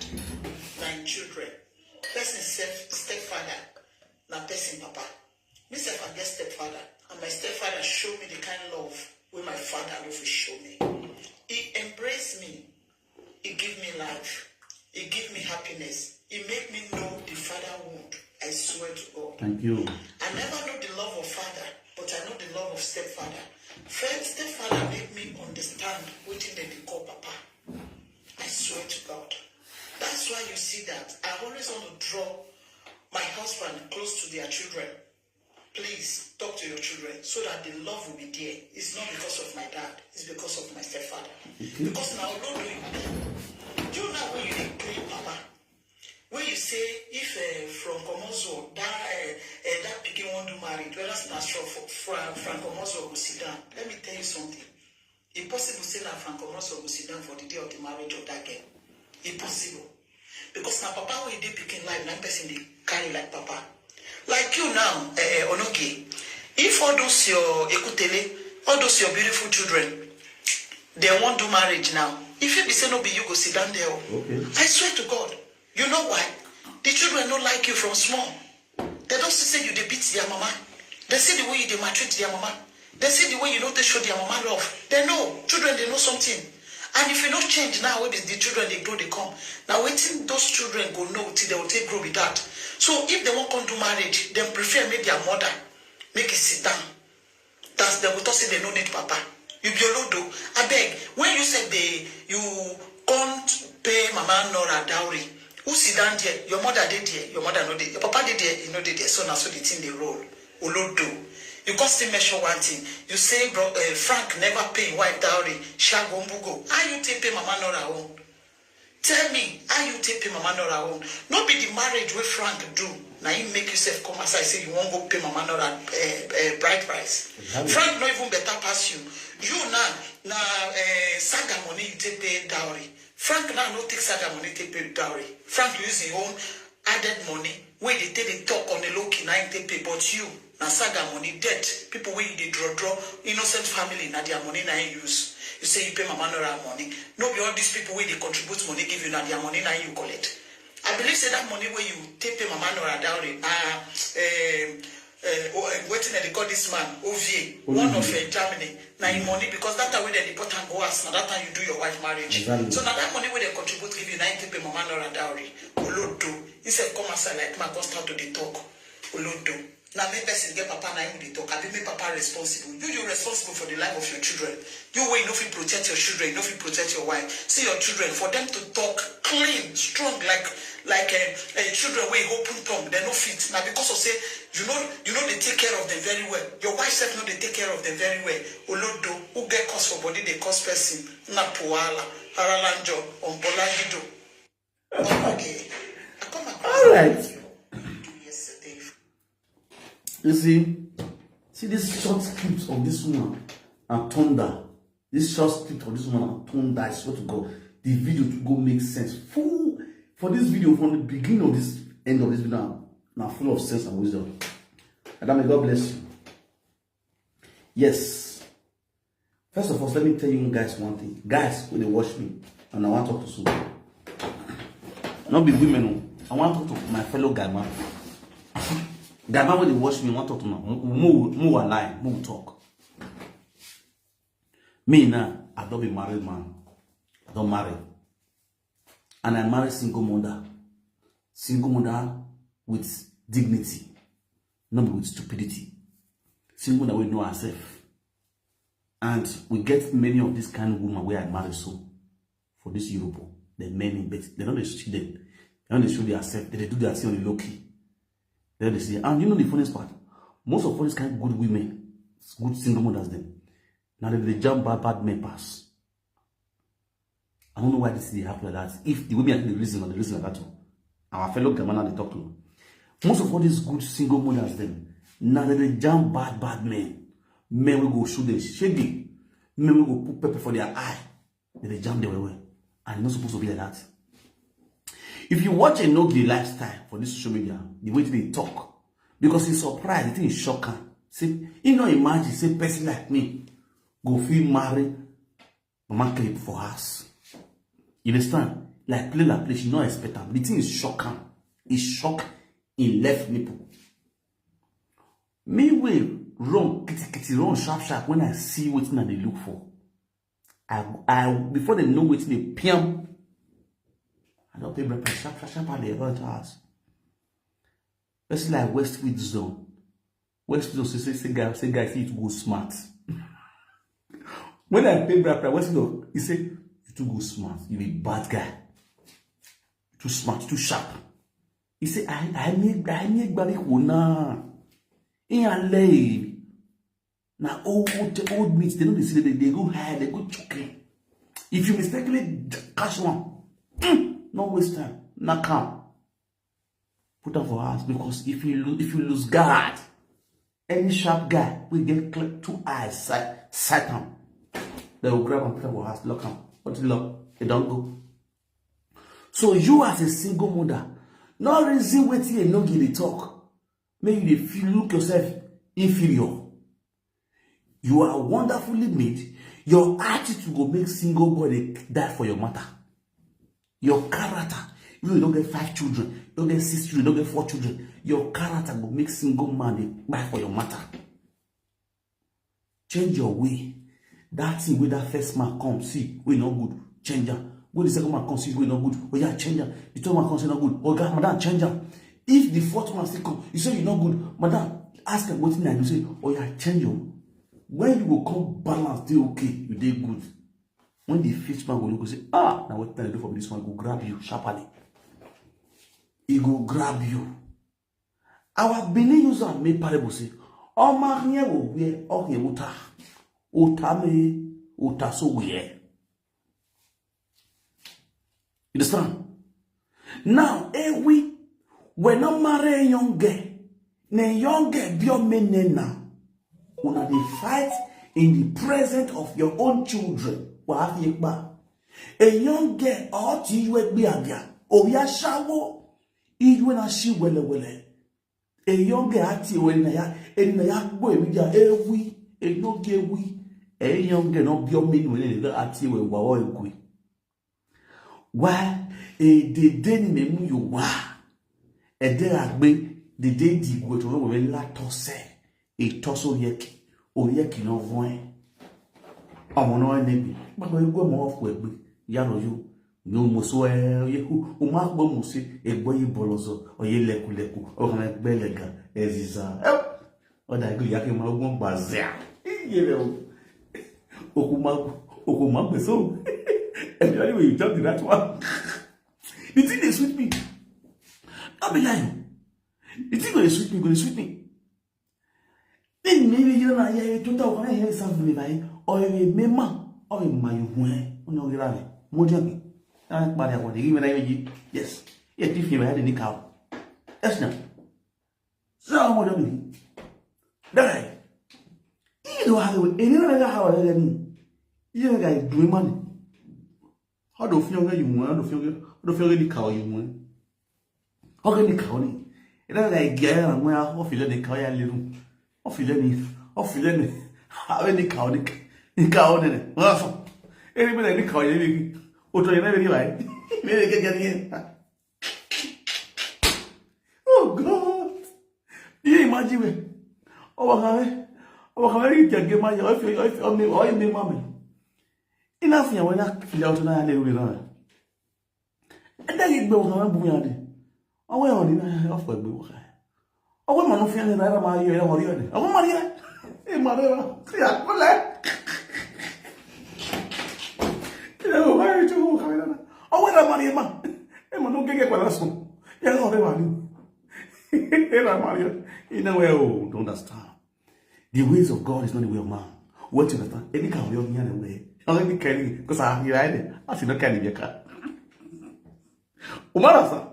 Na im children. Person sef, stepfather na person papa. Me sef, I get stepfather, and my stepfather show me the kind love wey my father no fit show me. He embrace me. He give me life. He give me happiness. He make me know the father wound. I swear to God. Thank you. I never know the love of father, but I know the love of stepfather. First, stepfather make me understand wetin dem dey call papa. I swear to God. That's why you see that I always want to draw my husband close to their children. Please talk to your children so that the love will be there. It's not because of my dad, it's because of my stepfather. Because now, Lord, you, you now when you dey play papa, when you say if uh, from Komozo that uh, uh, that pikin wan do married, whether na from Fra- Frank Komozo go sit down. Let me tell you something. E possible say na Frank Komozo go sit down for the day of the marriage of that girl. E possible. Because na papa wey dey pikin life, na person dey carry like papa. Like you now, eh, Onoge, if all those your Ekutele, all those your beautiful children, they wan do marriage now, if you be say no be you go sit down there. Oh. Okay. I swear to God, you know why? The children no like you from small. They don't see say you dey beat their mama. They see the way you dey maltreat their mama. They see the way you no dey show their mama love. They know. Children, they know something. And if you no change now, wey be the children dey grow, dey come. Now wetin those children go know till they will take grow be that. So if they wan come do marriage, dem prefer make their mother make e sit down. That's dem go talk say they no need papa. You be olodo. Abeg, when you sef dey, you come pay mama Nora dowry, who sit down there? Your mother dey there? Your mother no dey. Your papa dey there? E no dey there. So na so the thing dey roll. Olodo. You come still mention one thing. You say bro, uh, Frank never pay him wife dowry. Shago Mbugo. How you take pay mama Nora own? Tell me, how you take pay mama Nora own? No be the marriage wey Frank do, na him make you sef come outside say you wan go pay mama Nora uh, uh, bride price. Exactly. Frank no even better pass you. You now, na uh, saga money you take pay dowry. Frank now no take saga money take pay dowry. Frank use him own added money wey dey take dey talk on the low key na him take pay, but you na saga money, debt, people wey you dey draw draw, innocent family, na their money na him use. You say you pay mama Nora money. No be all these people wey dey contribute money give you na their money na him you collect. I believe say that money wey you take pay mama Nora dowry na um, uh, wetin dem dey call this man, Ovie, one of uh, Germany, na him money, because that time wey dem deport am go house, na that time you do your wife marriage. Exactly. So na that money wey dem contribute give you na him take pay mama Nora dowry. Olodo. Instead come outside like man come start to dey talk. Olodo. Na make person get papa na him dey talk. Abi make papa responsible. You you responsible for the life of your children. You wey you no fit protect your children, you no fit protect your wife. See your children, for them to talk clean, strong like like uh, uh, children wey open tongue, they no fit. Na because of say you no you no dey take care of them very well. Your wife sef no dey take care of them very well. Olodo, who get cause for body dey cause person. Na puala, haralanjo, ombolagido. Okay. I come across All right. Yesterday. You see, see this short clips of this woman and thunder. This short clip of this woman and thunder. I swear to God, the video to go make sense. Full for this video from the beginning of this end of this video now, now full of sense and wisdom. And may God bless you. Yes. First of all, let me tell you guys one thing. Guys, when they watch me, and I want to talk to someone. Not be women, no. I want to talk to my fellow guy man. Guy man, when they watch me, I want to talk to now. More, more lie, more talk. Me now, I don't be married man. I don't marry. And I marry single mother. Single mother with dignity, not with stupidity. Single mother will know herself. And we get many of this kind of woman where I marry so. for this Europe. The men in bed, they don't dey see them. They don't dey show their self. They dey do their thing on the low key. They don't dey see. And you know the funniest part? Most of all these kind of good women, good single mothers, them, now they dey jam bad, bad men pass. I don't know why this thing dey happen like that. If the women are the reason or the reason like that too. Our fellow Gamana dey talk to. Most of all these good single mothers, them, now they dey jam bad, bad men. Men wey go shoot them shege. Men wey go put pepper for their eye. They dey jam them well well. And e no suppose to be like that. If you watch Enogie lifestyle for this social media, the way they talk, because he surprised, the thing shock am. Say, he no imagine, say person like me go fit marry Mama Clip for house. You understand? Like play, like play, she no expect am. The thing is shock am. E shock im left nipple. Me wey run kitikiti, run sharp sharp when I see wetin I dey look for. I, I before dem know wetin dey piam, I don pay breakfast sharp sharp sharp, I dey run to house. Person like Westfield Zone. Westfield Zone say, say, say guy, say guy, see it go smart. When I pay breakfast, Westfield Zone, he say, "You too go smart. You be bad guy. You too smart, too sharp." He say, "I, I make, I make bad people now." In a lay. Now old, old meat, they don't see, they, they go high, they go choking. If you mistakenly catch one, mm, no waste time. Knock am. Put am for house, because if you lose, if you lose guard, any sharp guy will get clear two eyes, sight, sight am. They will grab am, put am for house, lock am. What you lock? It don't go. So you as a single mother, no reason wetin you no give the talk. Make you dey feel, look yourself inferior. You are wonderfully made. Your attitude go make single boy dey die for your matter. Your character, you don't get five children, don't get six children, don't get four children. Your character go make single man dey die for your matter. Change your way. That thing wey that first man come see, wey no good, change am. Wey the second man come see, wey no good, oh yeah, change am. The third man come see, no good, oh God, madam, change am. If the fourth man still come, you say you no good, madam, ask am wetin I do, say, oh yeah, change am. When you go come balance, dey okay, you dey good. When the fifth man go look, go say, ah, na wetin I do for this one, go grab you sharply. He go grab you. Our Benin use am make parable say, ọmọ ahịa wo wie ọhịa wuta, uta me, uta so wie. You understand? Now, ewi, when I marry a young girl, na young girl be your main name now. Una dey fight in the presence of your own children. Wa fi pa. A young girl, or ti you be abia, or ya shawo, iwe na shi wele wele. A young girl ati wele na ya, eni na ya gbo ewi ja ewi, a young girl wi. A young girl no be your main name, ati we wa o egwe. Why? E dede ni memu yo wa. Ede agbe, dede di gwe to we la to se. E to so yeki. O yeki no voin. Ọmọ náà ẹni gbé. Bàbá yóò gbọ́ ọmọ ọ̀fọ̀ ẹ̀gbẹ́. Yàrá yóò. Ní o mọ̀ sọ ẹ, ọyẹ kú. O máa gbọ́ mọ̀ sí. Ẹ̀gbọ́ yìí bọ̀ lọ́sọ̀. Ọyẹ lẹ́kùlẹ́kù. Ọkàn ẹgbẹ́ lẹ́gà. Ẹ zizà. Ẹ ọ̀dà ẹgbẹ́ ìyá kí n máa gbọ́n gbà zẹ́à. Iye rẹ̀ o. Okùn máa, okùn máa gbèsè o. Ẹ̀mí wá níwèé, you jump the right one. The thing dey sweet me. No be lie o. The thing go dey sweet me, go dey sweet me. Then maybe you know, yeah, to talk, I hear something like, or you may man, or you may you, or you know, more than me. But I want to give you, yes. Yeah, if you had any cow. Yes, no. So I want to be. That I. You know how, and you know how I mean. You know, like, do money. How do you feel you want? How do you feel? How do you feel the cow you want? How can the cow ni? Ina ga gaya na mo ya, o fi le ni cow ya le ru. O fi le ni, o fi le ni. How ni cow ni? Ni cow ni. Wa so. Eri me ni cow ni. O to ni me ni bai. Me ni ke ke ni. Oh God. Do you imagine me? Oh, wa ka me. Oh, wa ka me ki ke ma ya. O fi, o fi, o mi, o mi ma me. Ina fi ya wa na fi ya o to na ya le ru na. Ede gị gbe ụzọ na-egbu ya dị. Ọnwa ya ọ dị na afọ egbe ụka. Ọnwa ma n'ofe ya na ara ma yọ ya ọrịa dị. Ọnwa ma ya. Ị mara ya. Ya kụla. Ya bụ ma ya chukwu ụka. Ọ wee ra mari ema. Ema no gege kwara so. Ya no re mari. Era mari. You know where, oh, don't understand. The ways of God is not the way of man. What you understand? Any kind of young man way. Only can, because I hear it. I see no can be car. Umara sa.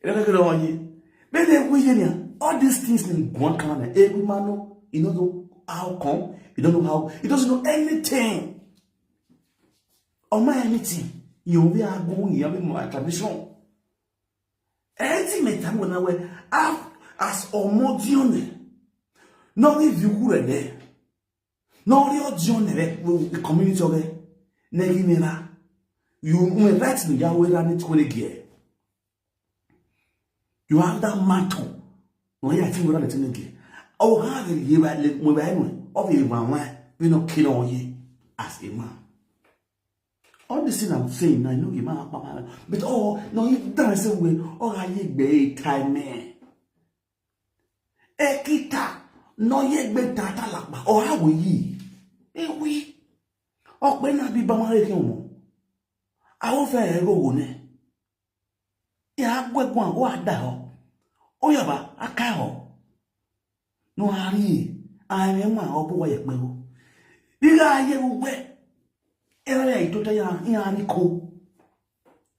Ina ka kira wani. Bele we yenya. All these things in one kind. Every man know. You don't know how come. You don't know how. He doesn't know anything. Or my anything. You we are going. You have my tradition. Eti me tam gona we af as omodione. No ni viku re de. No ri odione re we community re. Ne gi me ra. You me right ni ya we ra ni twenty gear. You have that mantle. No ya ti we ra ni twenty gear. O ha ge ye ba le mo ba no. O bi ba wa. We no kill on ye as a man. All this thing I'm saying, I know you might have, but oh no, you dance away. Oh, I ye be time man. Ekita, no ye be tata lakba. Oh, how will ye? Eh, we. Oh, when I be bama, you know. I will fair go ne. Ya gwe gwan o ada ho. O ya ba aka ho. No ari. Ai me ma o bo wa ye pe o. Iga ye wo we. Era ya itota ya ya ni ko.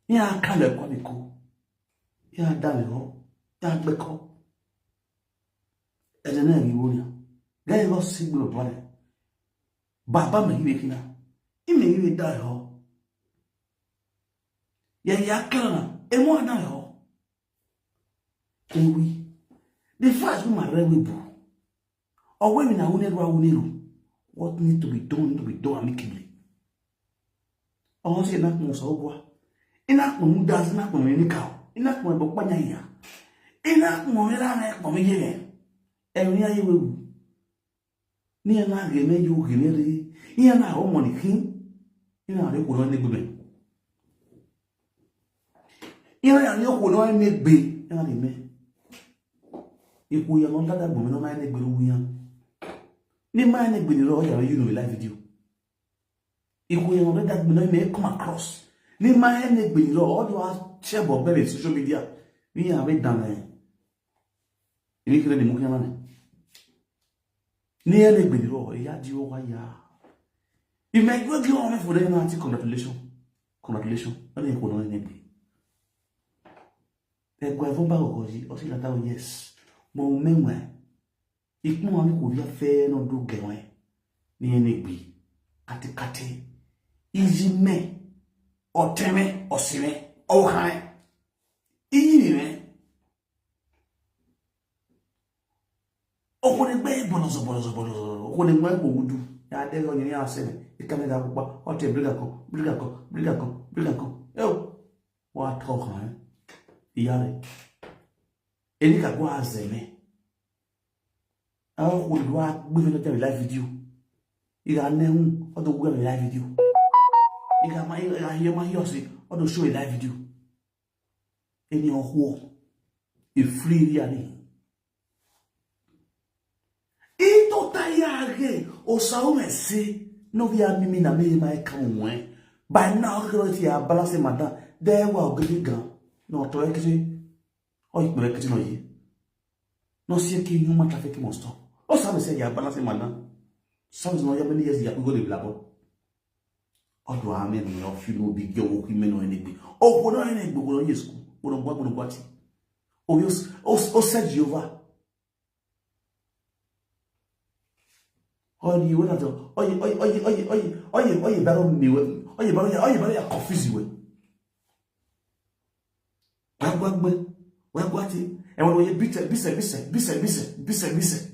Ya ka le ko ni ko. Ya da le ho. Ya gbe ko. E de na ni wo ni. Ga ye lo si gbe lo ba le. Baba me iwe kina. Ime iwe da ho. Ya ya kana. E mo da ho. Ewi. The first woman rewe bu. Or when na wune ru wune ru. What need to be done need to be done amicably. Or say na mo so gwa. Ina ko mu das na ko ni ka. Ina ko bo pa nya ya. Ina ko mi ra na ko mi ye. E ni aye we bu. Ni na ge me yo ge me re. Ni na o mo ni kin. Ni na re ko no ni gbe. Ni na ni ko no ni gbe. Ni na ni me. Iku ya no dada gbe no ma ni gbe ru ya. Ni ma ni gbe ni ro ya you know live video. Iku ya no dada gbe no me come across. Ni ma ni gbe ni ro o do a share bo be social media. Ni ya be dan e. Ni kire ni mu kina na. Ni ene gbedi ro ya di o wa ya. If my God give one for them na ti congratulation. Congratulation. Ani ko no ne bi. E gwa fun ba ko ji o si la ta yes. Mo me nwa. Ikun wa ni ko ya fe no do ge wen. Ni ene gbi. Kati kati. Iji me. Oteme, osime, ohan. Iyi ni me. Okone gbe bolozo bolozo bolozo. Okone gbe ko wudu. Ya de yo ni ya se. Ikame da pupa. O te briga ko, briga ko, briga ko, briga ko. Yo. Wa to kan. Iya re. Eni ka gwa azeme. Awo ko do a gbe fe lo te live video. Iga ne hun, o do gbe live video. Iga ma iga ye ma yo si, o do show live video. Eni o ho. E free ya ni. Ito ta ya ge, o sa o me se, no vi a mi mi na mi ma e ka mo e. By now, ke lo ti a balance madam. De wa o gidi gan. No to e kisi. O yi pe kisi no yi. No si e ki human trafficking must stop. O sa me se ya balance madam. Sa me no ya many years ya go de blabo. Odo amen ni o fi no bi ge wo ki me no ene gbe. O ko no ene gbe ko no yes ku. Ko no gba ko no gba ti. O yo o o se Jehovah. Oye we na to. Oye oye oye oye oye oye oye baro mi we. Oye baro ya oye baro ya confuse we. Wa gba gbe. Wa gba ti. E won oye bise bise bise bise bise bise bise.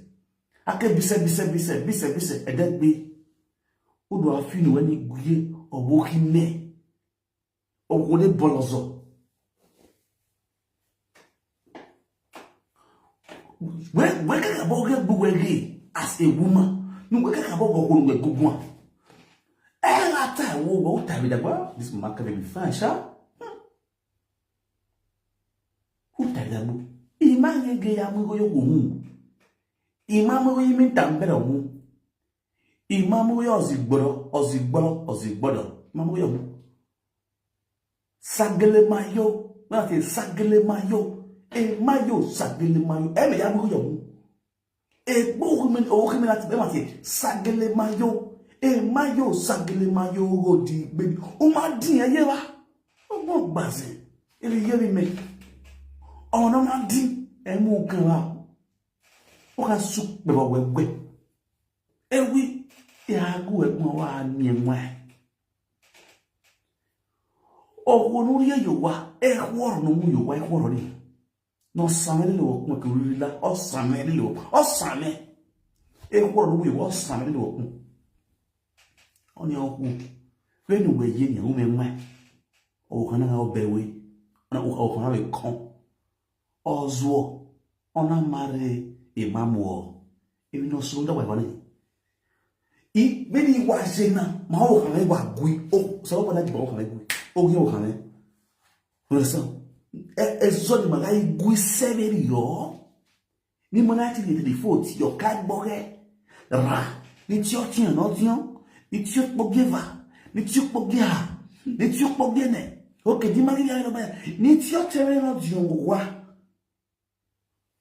Ake bise bise bise bise bise e de gbe. Odo afinu we ni guye owo ki me. Owo de bolozo. We we ka ka bo ge gbu we ge as a woman. Nu we ka ka bo go ko nu we gbu gbu. E la ta wo wo ta bi da gba. This man can be fine sha. Who ta da gbu? Ima ye ge ya mu go yo ko hu. Ima mu yi mi tambere hu. Ima mu yo ozigboro ozigboro ozigboro. Ima mu yo hu. Sagelemayo. When I say Sagelemayo, Emayo Sagelemayo. Eme ya mu yo. Egbo women, oh women at them say Sagelemayo. Emayo Sagelemayo go di baby. O ma din eye wa. O mo gbaze. Ele ye mi me. Ọ̀nà máa dín ẹ̀mú kan wa. Ó ká sùn pẹ̀lú ọ̀wẹ́gbẹ́. Ewi, ìhàgù ẹ̀gbọ́n wa ni ẹ̀wọ̀n ẹ̀. Ọ̀wọ́ lórí ẹ̀yọ̀ wa, ẹ̀wọ̀rọ̀ ló mú yọ̀ wá, ẹ̀wọ̀rọ̀ ni. Nọ sàmẹ́ lè wọ̀ kún ẹ̀kẹ́ orí la, ọ̀sàmẹ́ lè wọ̀, ọ̀sàmẹ́. Ẹ̀wọ̀rọ̀ ló mú yọ̀ wá, ọ̀sàmẹ́ lè wọ̀ kún. Ọ ni ọkùn. Bẹ́ẹ̀ni wẹ̀ yé ni ẹ̀wọ̀n mẹ́wàá. Ọ̀wọ̀ kan náà ọbẹ̀ wẹ̀, ọ̀wọ̀ kan náà wẹ̀ kàn. Ọzụọ, ọ na-amarị ịma mụọ. Ebi na ọsụ ndị ọgbara ni. I beni wa jena ma o kan wa gui. O so wa na jiba o kan gui. O ge o kan. Understand? E e so ni ma ga gui severi yo. Ni mo na ti le le fo ti yo ka gbo ge. Ra. Ni ti o ti an no ti an. Ni ti o po ge va. Ni ti o po ge ha. Ni ti o po ge ne. O ke di ma ge ya lo ba. Ni ti o tere no di o wa.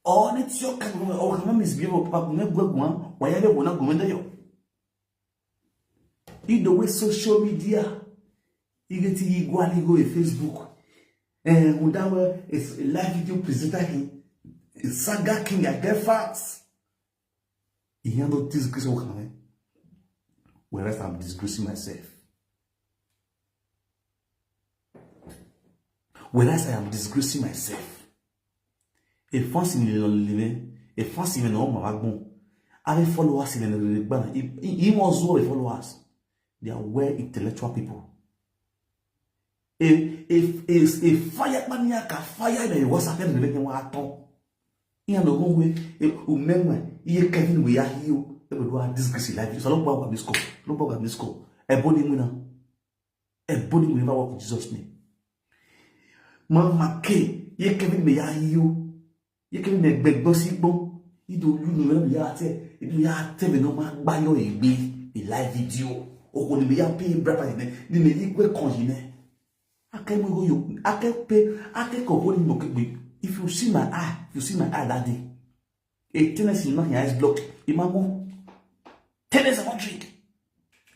Ọ ni ti o ka gome o kan misbehave papa gome gwe gwan wa ya le wona gome da yo. Ido we social media. Igeti igwali go e Facebook. Eh, undawe is live video presenter king. Saga king, I get facts. Ihe no disgrace o kan. Whereas I'm disgracing myself. Whereas I am disgracing myself. A fancy million living, a fancy million no ma gbon. Ave followers in the gbana. He he must know the followers. They are well intellectual people. A a a a fire mania ka fire in the WhatsApp and the wa to. Ihe no go we umeme ihe Kevin we ya hiyo. Ebe do a disgrace life. So lo gba wa misko. Lo gba wa misko. Ebo ni mu na. Ebony will never work in Jesus' name. Mama K, ye Kevin me ya yo. Ye Kevin me gbegbo si gbo. Ido you know me ya te. Ido ya te me no ma gba yo igbe. A live video. O ko ni me ya pay brapa ni. Ni me igwe kan yi ne. Ake mo go yo. Ake pe. Ake ko ko ni mo kegbe. If you see my eye, if you see my eye that day. A tennis in my eyes block. Imago. Tennis I won't drink.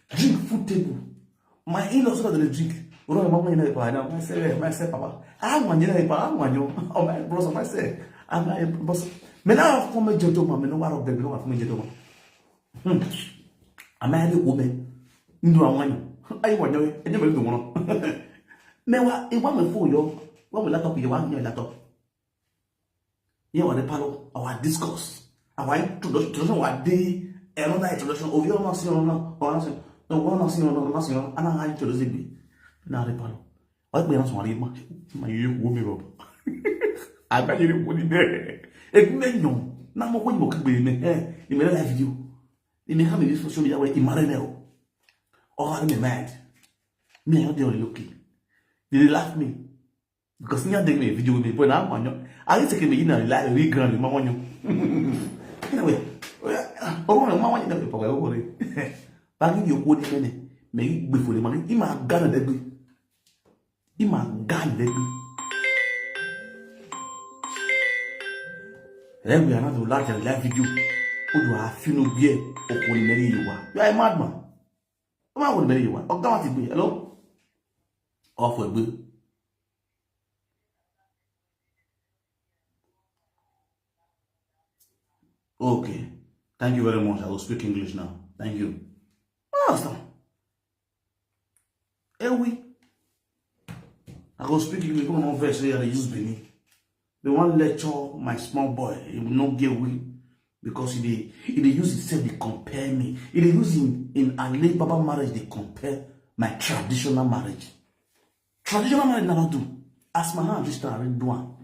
Drink food table. My in-laws don't drink. Oro mama in the pa na. My say, my say papa. I want you pa. I want you. Oh my bros, my say. I'm my bros. Me na come me jojo ma. Me no wa rob dem. Me no wa come jojo ma. Hmm. Am I the woman? Ndo anwanyo. Ayi wanyo. Enye me do wono. Me wa e wa me phone yo. Wa me laptop yo, wa me laptop. Here we dey follow our discourse. Our introduction, introduction wa dey another introduction. Ovi ọmọ sí ọ̀rọ̀ náà, ọ̀rọ̀ náà sí ọ̀rọ̀ náà, ọ̀rọ̀ náà sí ọ̀rọ̀ náà, ana ha introduce bi na dey follow. Wa pe na so wa ri ma, ma ye wo mi ro. Aga ye wo ni be. E me nyo. Na mo ko mo kigbe me. Eh, ni me live video. Ni me ha me social media we imare ne o. O ha me mad. Me I no dey lucky. They dey laugh me. Because nya dey me video me boy na manyo. I take me in a like real grand ma manyo. Anyway, oh na ma manyo na papa go re. Bagi yo ko ni mene. Me gbe fo le ma. I ma ga na degbe. I ma ga na degbe. Then we are not to large and live video. O do a finu gbe o ko ni meri yo wa. You are a madman. O ma ko ni meri yo wa. O ga wa ti gbe. Hello? Off we gbe. Okay. Thank you very much. I will speak English now. Thank you. Understand? Eh oui. I go speak English. Go on verse here. They use Benin. They want lecture my small boy. He will not get weak because he dey he dey use himself dey compare me. He dey use in in Alibaba marriage dey compare my traditional marriage. Traditional marriage na do. As my hand just start already do am.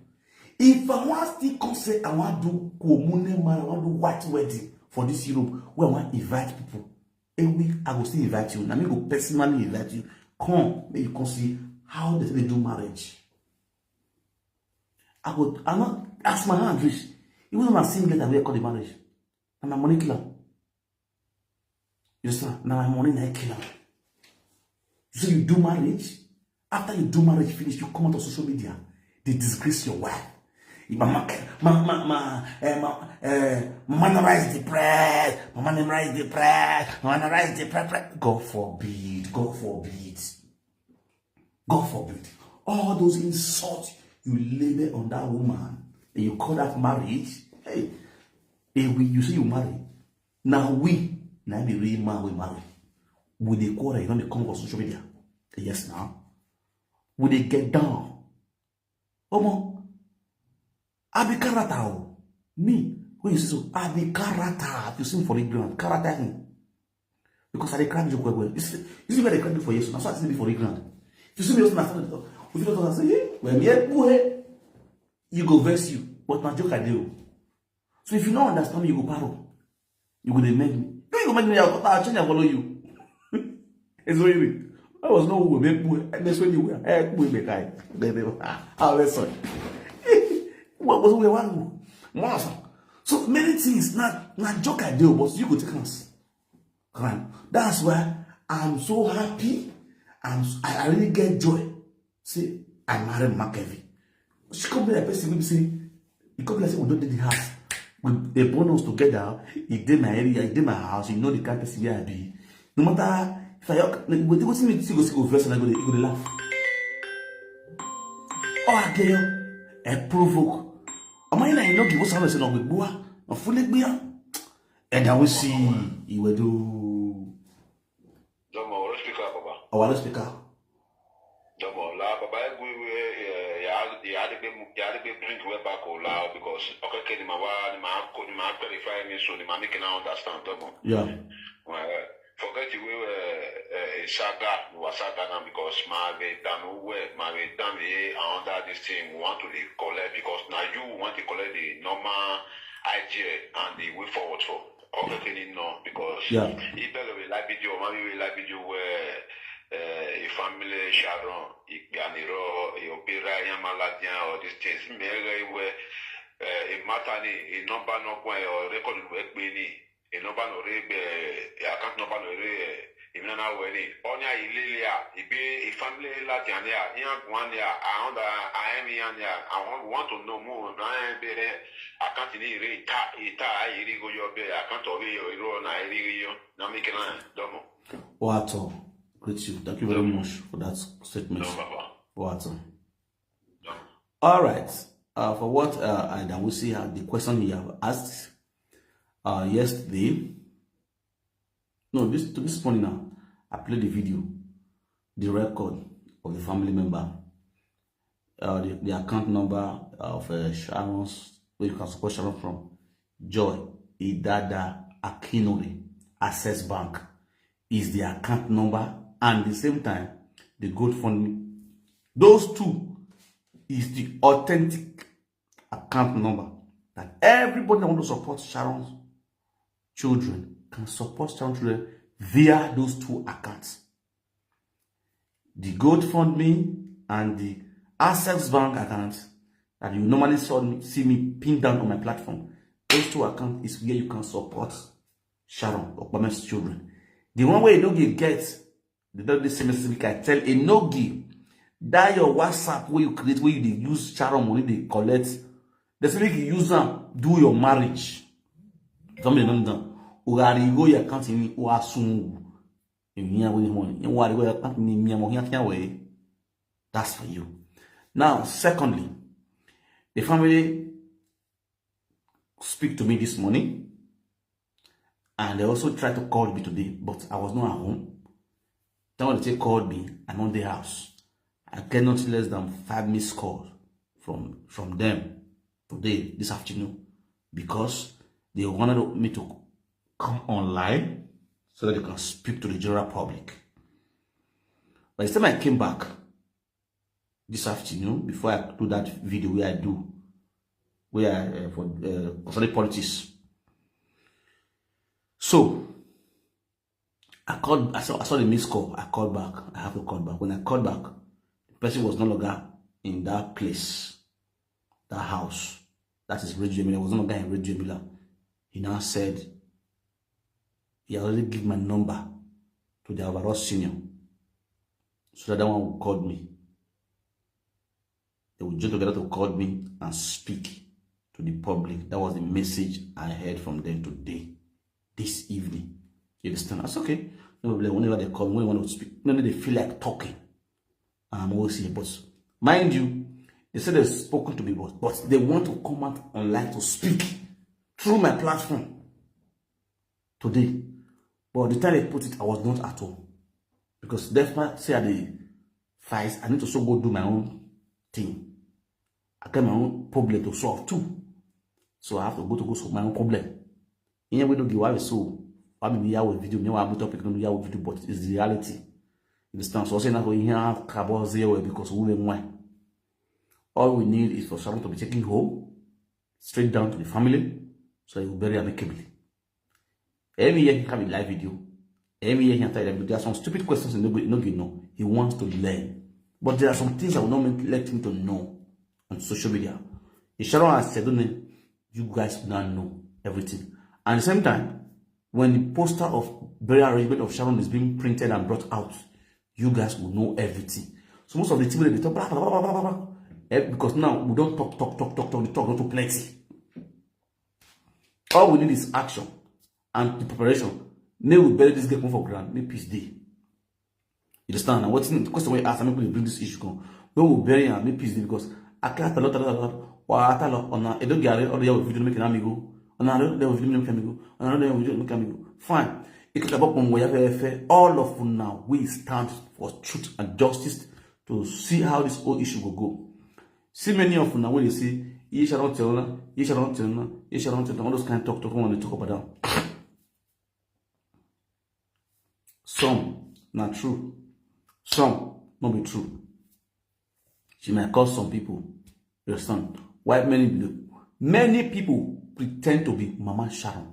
If I wan still come say I wan do communal marriage, I wan do white wedding for this Europe where I wan invite people. Every I go still invite you. Na me go personally invite you. Come, make you come see how they take dey do marriage. I go, I no as my hand reach. Even though na singlet I wear come the marriage. Na my money kill am. You understand? Na my money na I kill am. So you do marriage, After you do marriage finish, you come out of social media, they disgrace your wife. Mama, mama, mama, eh, mama, eh, mama memorize the press, mama memorize the press, mama memorize the press, press. God forbid, God forbid, God forbid. All those insults you labor on that woman and you call that marriage, hey, if we, you say you marry, now we, now be real man we marry. We dey quarrel, you know, they come on social media. Yes, now. We dey get down. Omo, I be character o. Me, when you see so, I be character. If you see me for the ground, character him. Because I dey crack joke well well. You see, you see where they crack joke for years, na so I see me for the ground. If you see me also na stand up, if you don't say, hey, well, me, eh, boy, you go vex you. But na joke I dey o. So if you no understand me, you go paro. You go dey make me. You go make me, I'll, I'll change and follow you. It's really. I was no who make boy. I mess with you. Eh, boy, make I. Baby, ah, ah, let's sorry. What was we one? Master. So many things. Not, not joke I do, but you go take us. Crime. That's why I'm so happy. I'm, s- I, I really get joy. Say, I marry Makevi. She come be like person wey be say, e come be like say we don dey the house. We dey born us together. E dey my area, e dey my house. You know the kind person wey I be. No matter if I, wetin wetin me see go see go vex and I go dey, e go dey laugh. Oh, ageyo, e provoke. Ọmọ yẹn náà, you know, give us a lesson of gbua, of fully gbia. And I will see you will do. Domo, oro speaker, Baba. Our speaker. Domo, la, Baba, egwu iwe, eh, ya, ya adịghị m, ya adịghị bring way back, o, la, because, okay, okay, ni ma wa, ni ma ko, ni ma clarify me, so ni ma make na understand, Domo. Yeah. Well, forget the way, eh, eh, saga, wa saga now, because ma be done, we, ma be done, eh, under this thing, we want to dey collect, because now you want to collect the normal idea and the way forward for. Okay, okay, no, because Yeah. Ibelo will like video, mommy will like video where, eh, a family Sharon, Iganiro, Obira, Yamaladian, all these things. Mere where, eh, a matter ni, a number no kwen, or record will be ni, a number no re, eh, account number no re, eh, imina na weni. Onya ililia, ibe a family Ladiania, Ian Guania, I under, I am Iania, I want, want to know more, na, eh, bere, account ni re, ita, ita, I iri go your be, account of your, your, na, iri go your, na, make it line, Domo. Wato, greet you. Thank you very much for that statement. No, Baba. Wato. All right. Uh, for what uh, I, I will see uh, the question you have asked uh, yesterday. No, this to this morning now, I played the video, the record of the family member, uh, the, the account number of uh, Sharon's, where you can support Sharon from, Joy Idada Akinori, Access Bank is the account number, and the same time, the GoFundMe. Those two is the authentic account number that everybody that want to support Sharon's children can support Sharon's children via those two accounts. The GoFundMe and the Access Bank account that you normally saw me, see me pin down on my platform. Those two accounts is where you can support Sharon Okpame's children. The one way you don't get, get, they don't listen me, I tell Enogi, that your WhatsApp where you create, where you dey use Sharon money, they collect. They say make you use them, do your marriage. Something don't done. Ugari go your account in Uasungu. In here with money. In what go your account in Miyamo here. That's for you. Now, secondly, the family speak to me this morning, and they also tried to call me today, but I was not at home. Then when they called me, I'm not the house. I get nothing less than five missed calls from from them today, this afternoon, because they wanted me to come online so that they can speak to the general public. By the time I came back this afternoon, before I do that video where I do, where I uh, for uh, concerning politics. So I called. I saw. I saw the missed call. I called back. I have to call back. When I called back, the person was no longer in that place, that house. That is Radio Miller. Was no longer in Radio Miller. He now said he already give my number to the overall senior, so that that one will call me. They will join together to call me and speak to the public. That was the message I heard from them today, this evening. You understand? That's okay. No problem. Whenever they call me, when they want to speak, when they feel like talking, I'm always here. But mind you, they said they've spoken to me, but, but they want to come out online to speak through my platform today. But the time they put it, I was not at home. Because despite say I dey fight, I need to also go do my own thing. I get my own problem to solve too. So I have to go to go solve my own problem. Ihe we no give away so. I mean, we have a video, me have a topic, no have a video, but it's the reality. You understand? So I say now we have carbon zero because we win why. All we need is for Sharon to be taken home, straight down to the family, so you bury amicably. Every year he have a live video. Every year he have a live video. There are some stupid questions he no go, no go know. He wants to learn. But there are some things I will not make, let him to know on social media. If Sharon has said, "Don't you guys now know everything." And at the same time, when the poster of burial arrangement of Sharon is being printed and brought out, you guys will know everything. So most of the things wey they talk, blah, blah, blah, blah, blah, blah. Eh, because now we don't talk, talk, talk, talk, talk, the talk not too plenty. All we need is action and the preparation. May we bury this girl for ground, may peace dey. You understand? And what's the question we ask? I'm going to bring this issue come. When we bury her, may peace dey because I can't tell her, tell her, tell her, or I tell her, on a, I don't get it, or the other video make an amigo, on a, the other video make amigo, on a, the other video make amigo. Fine. It could have been where fair, all of now we stand for truth and justice to see how this whole issue will go. See many of now when they say, "Ye shall not tell her, ye shall not tell her, ye shall not tell her," all those kind of talk, talk when they talk about them. Some not true, some not be true. She might cause some people. You understand? Why many people, many people pretend to be Mama Sharon.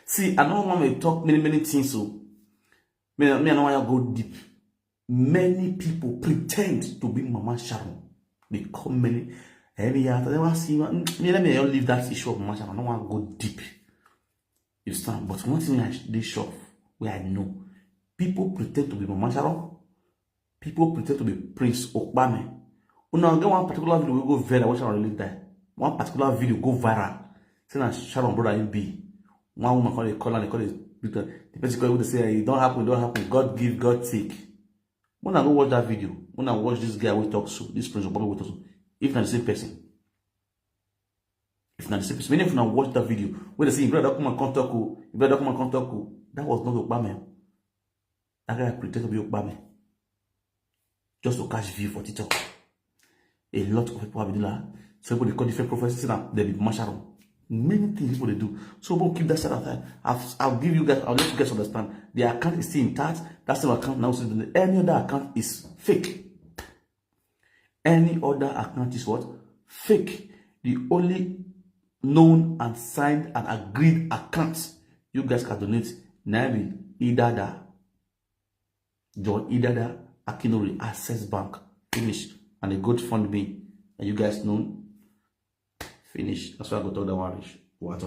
See, I don't want to talk many, many things, so me, me, I don't want to go deep. Many people pretend to be Mama Sharon. They come many. Every year, they want see me. Let me leave that issue of Mama Sharon. I don't want to go deep. You understand? But one thing I they sure where I know, people pretend to be Mama Sharon. People pretend to be Prince Okpame. Una get one particular video wey go viral, wey Sharon really die. One particular video go viral. Say na Sharon brother him be. One woman call, they call and they call it. The person call, they say, "It don't happen, it don't happen. God give, God take." When I go watch that video, when I watch this guy we talk so, this Prince Okpame we talk so, if not the same person, if not the same person, many of you now watch that video, when they say, "Brother, come and come talk, oh, brother, come and come talk, oh," that was not Okpame. That guy pretend to be Okpame just to catch view for TikTok. A lot of people have been doing that. Some people they call different prophets, say that they be Mama Sharon. Many things people they do. So we'll keep that side aside. I've, I'll give you guys, I'll let you guys understand. The account is still intact. That's the account now. So any other account is fake. Any other account is what? Fake. The only known and signed and agreed account you guys can donate. Now be Idada, John Idada, Akinori, Access Bank. Finish. And a GoFundMe. And you guys know. Finish. That's why I go talk that one. What?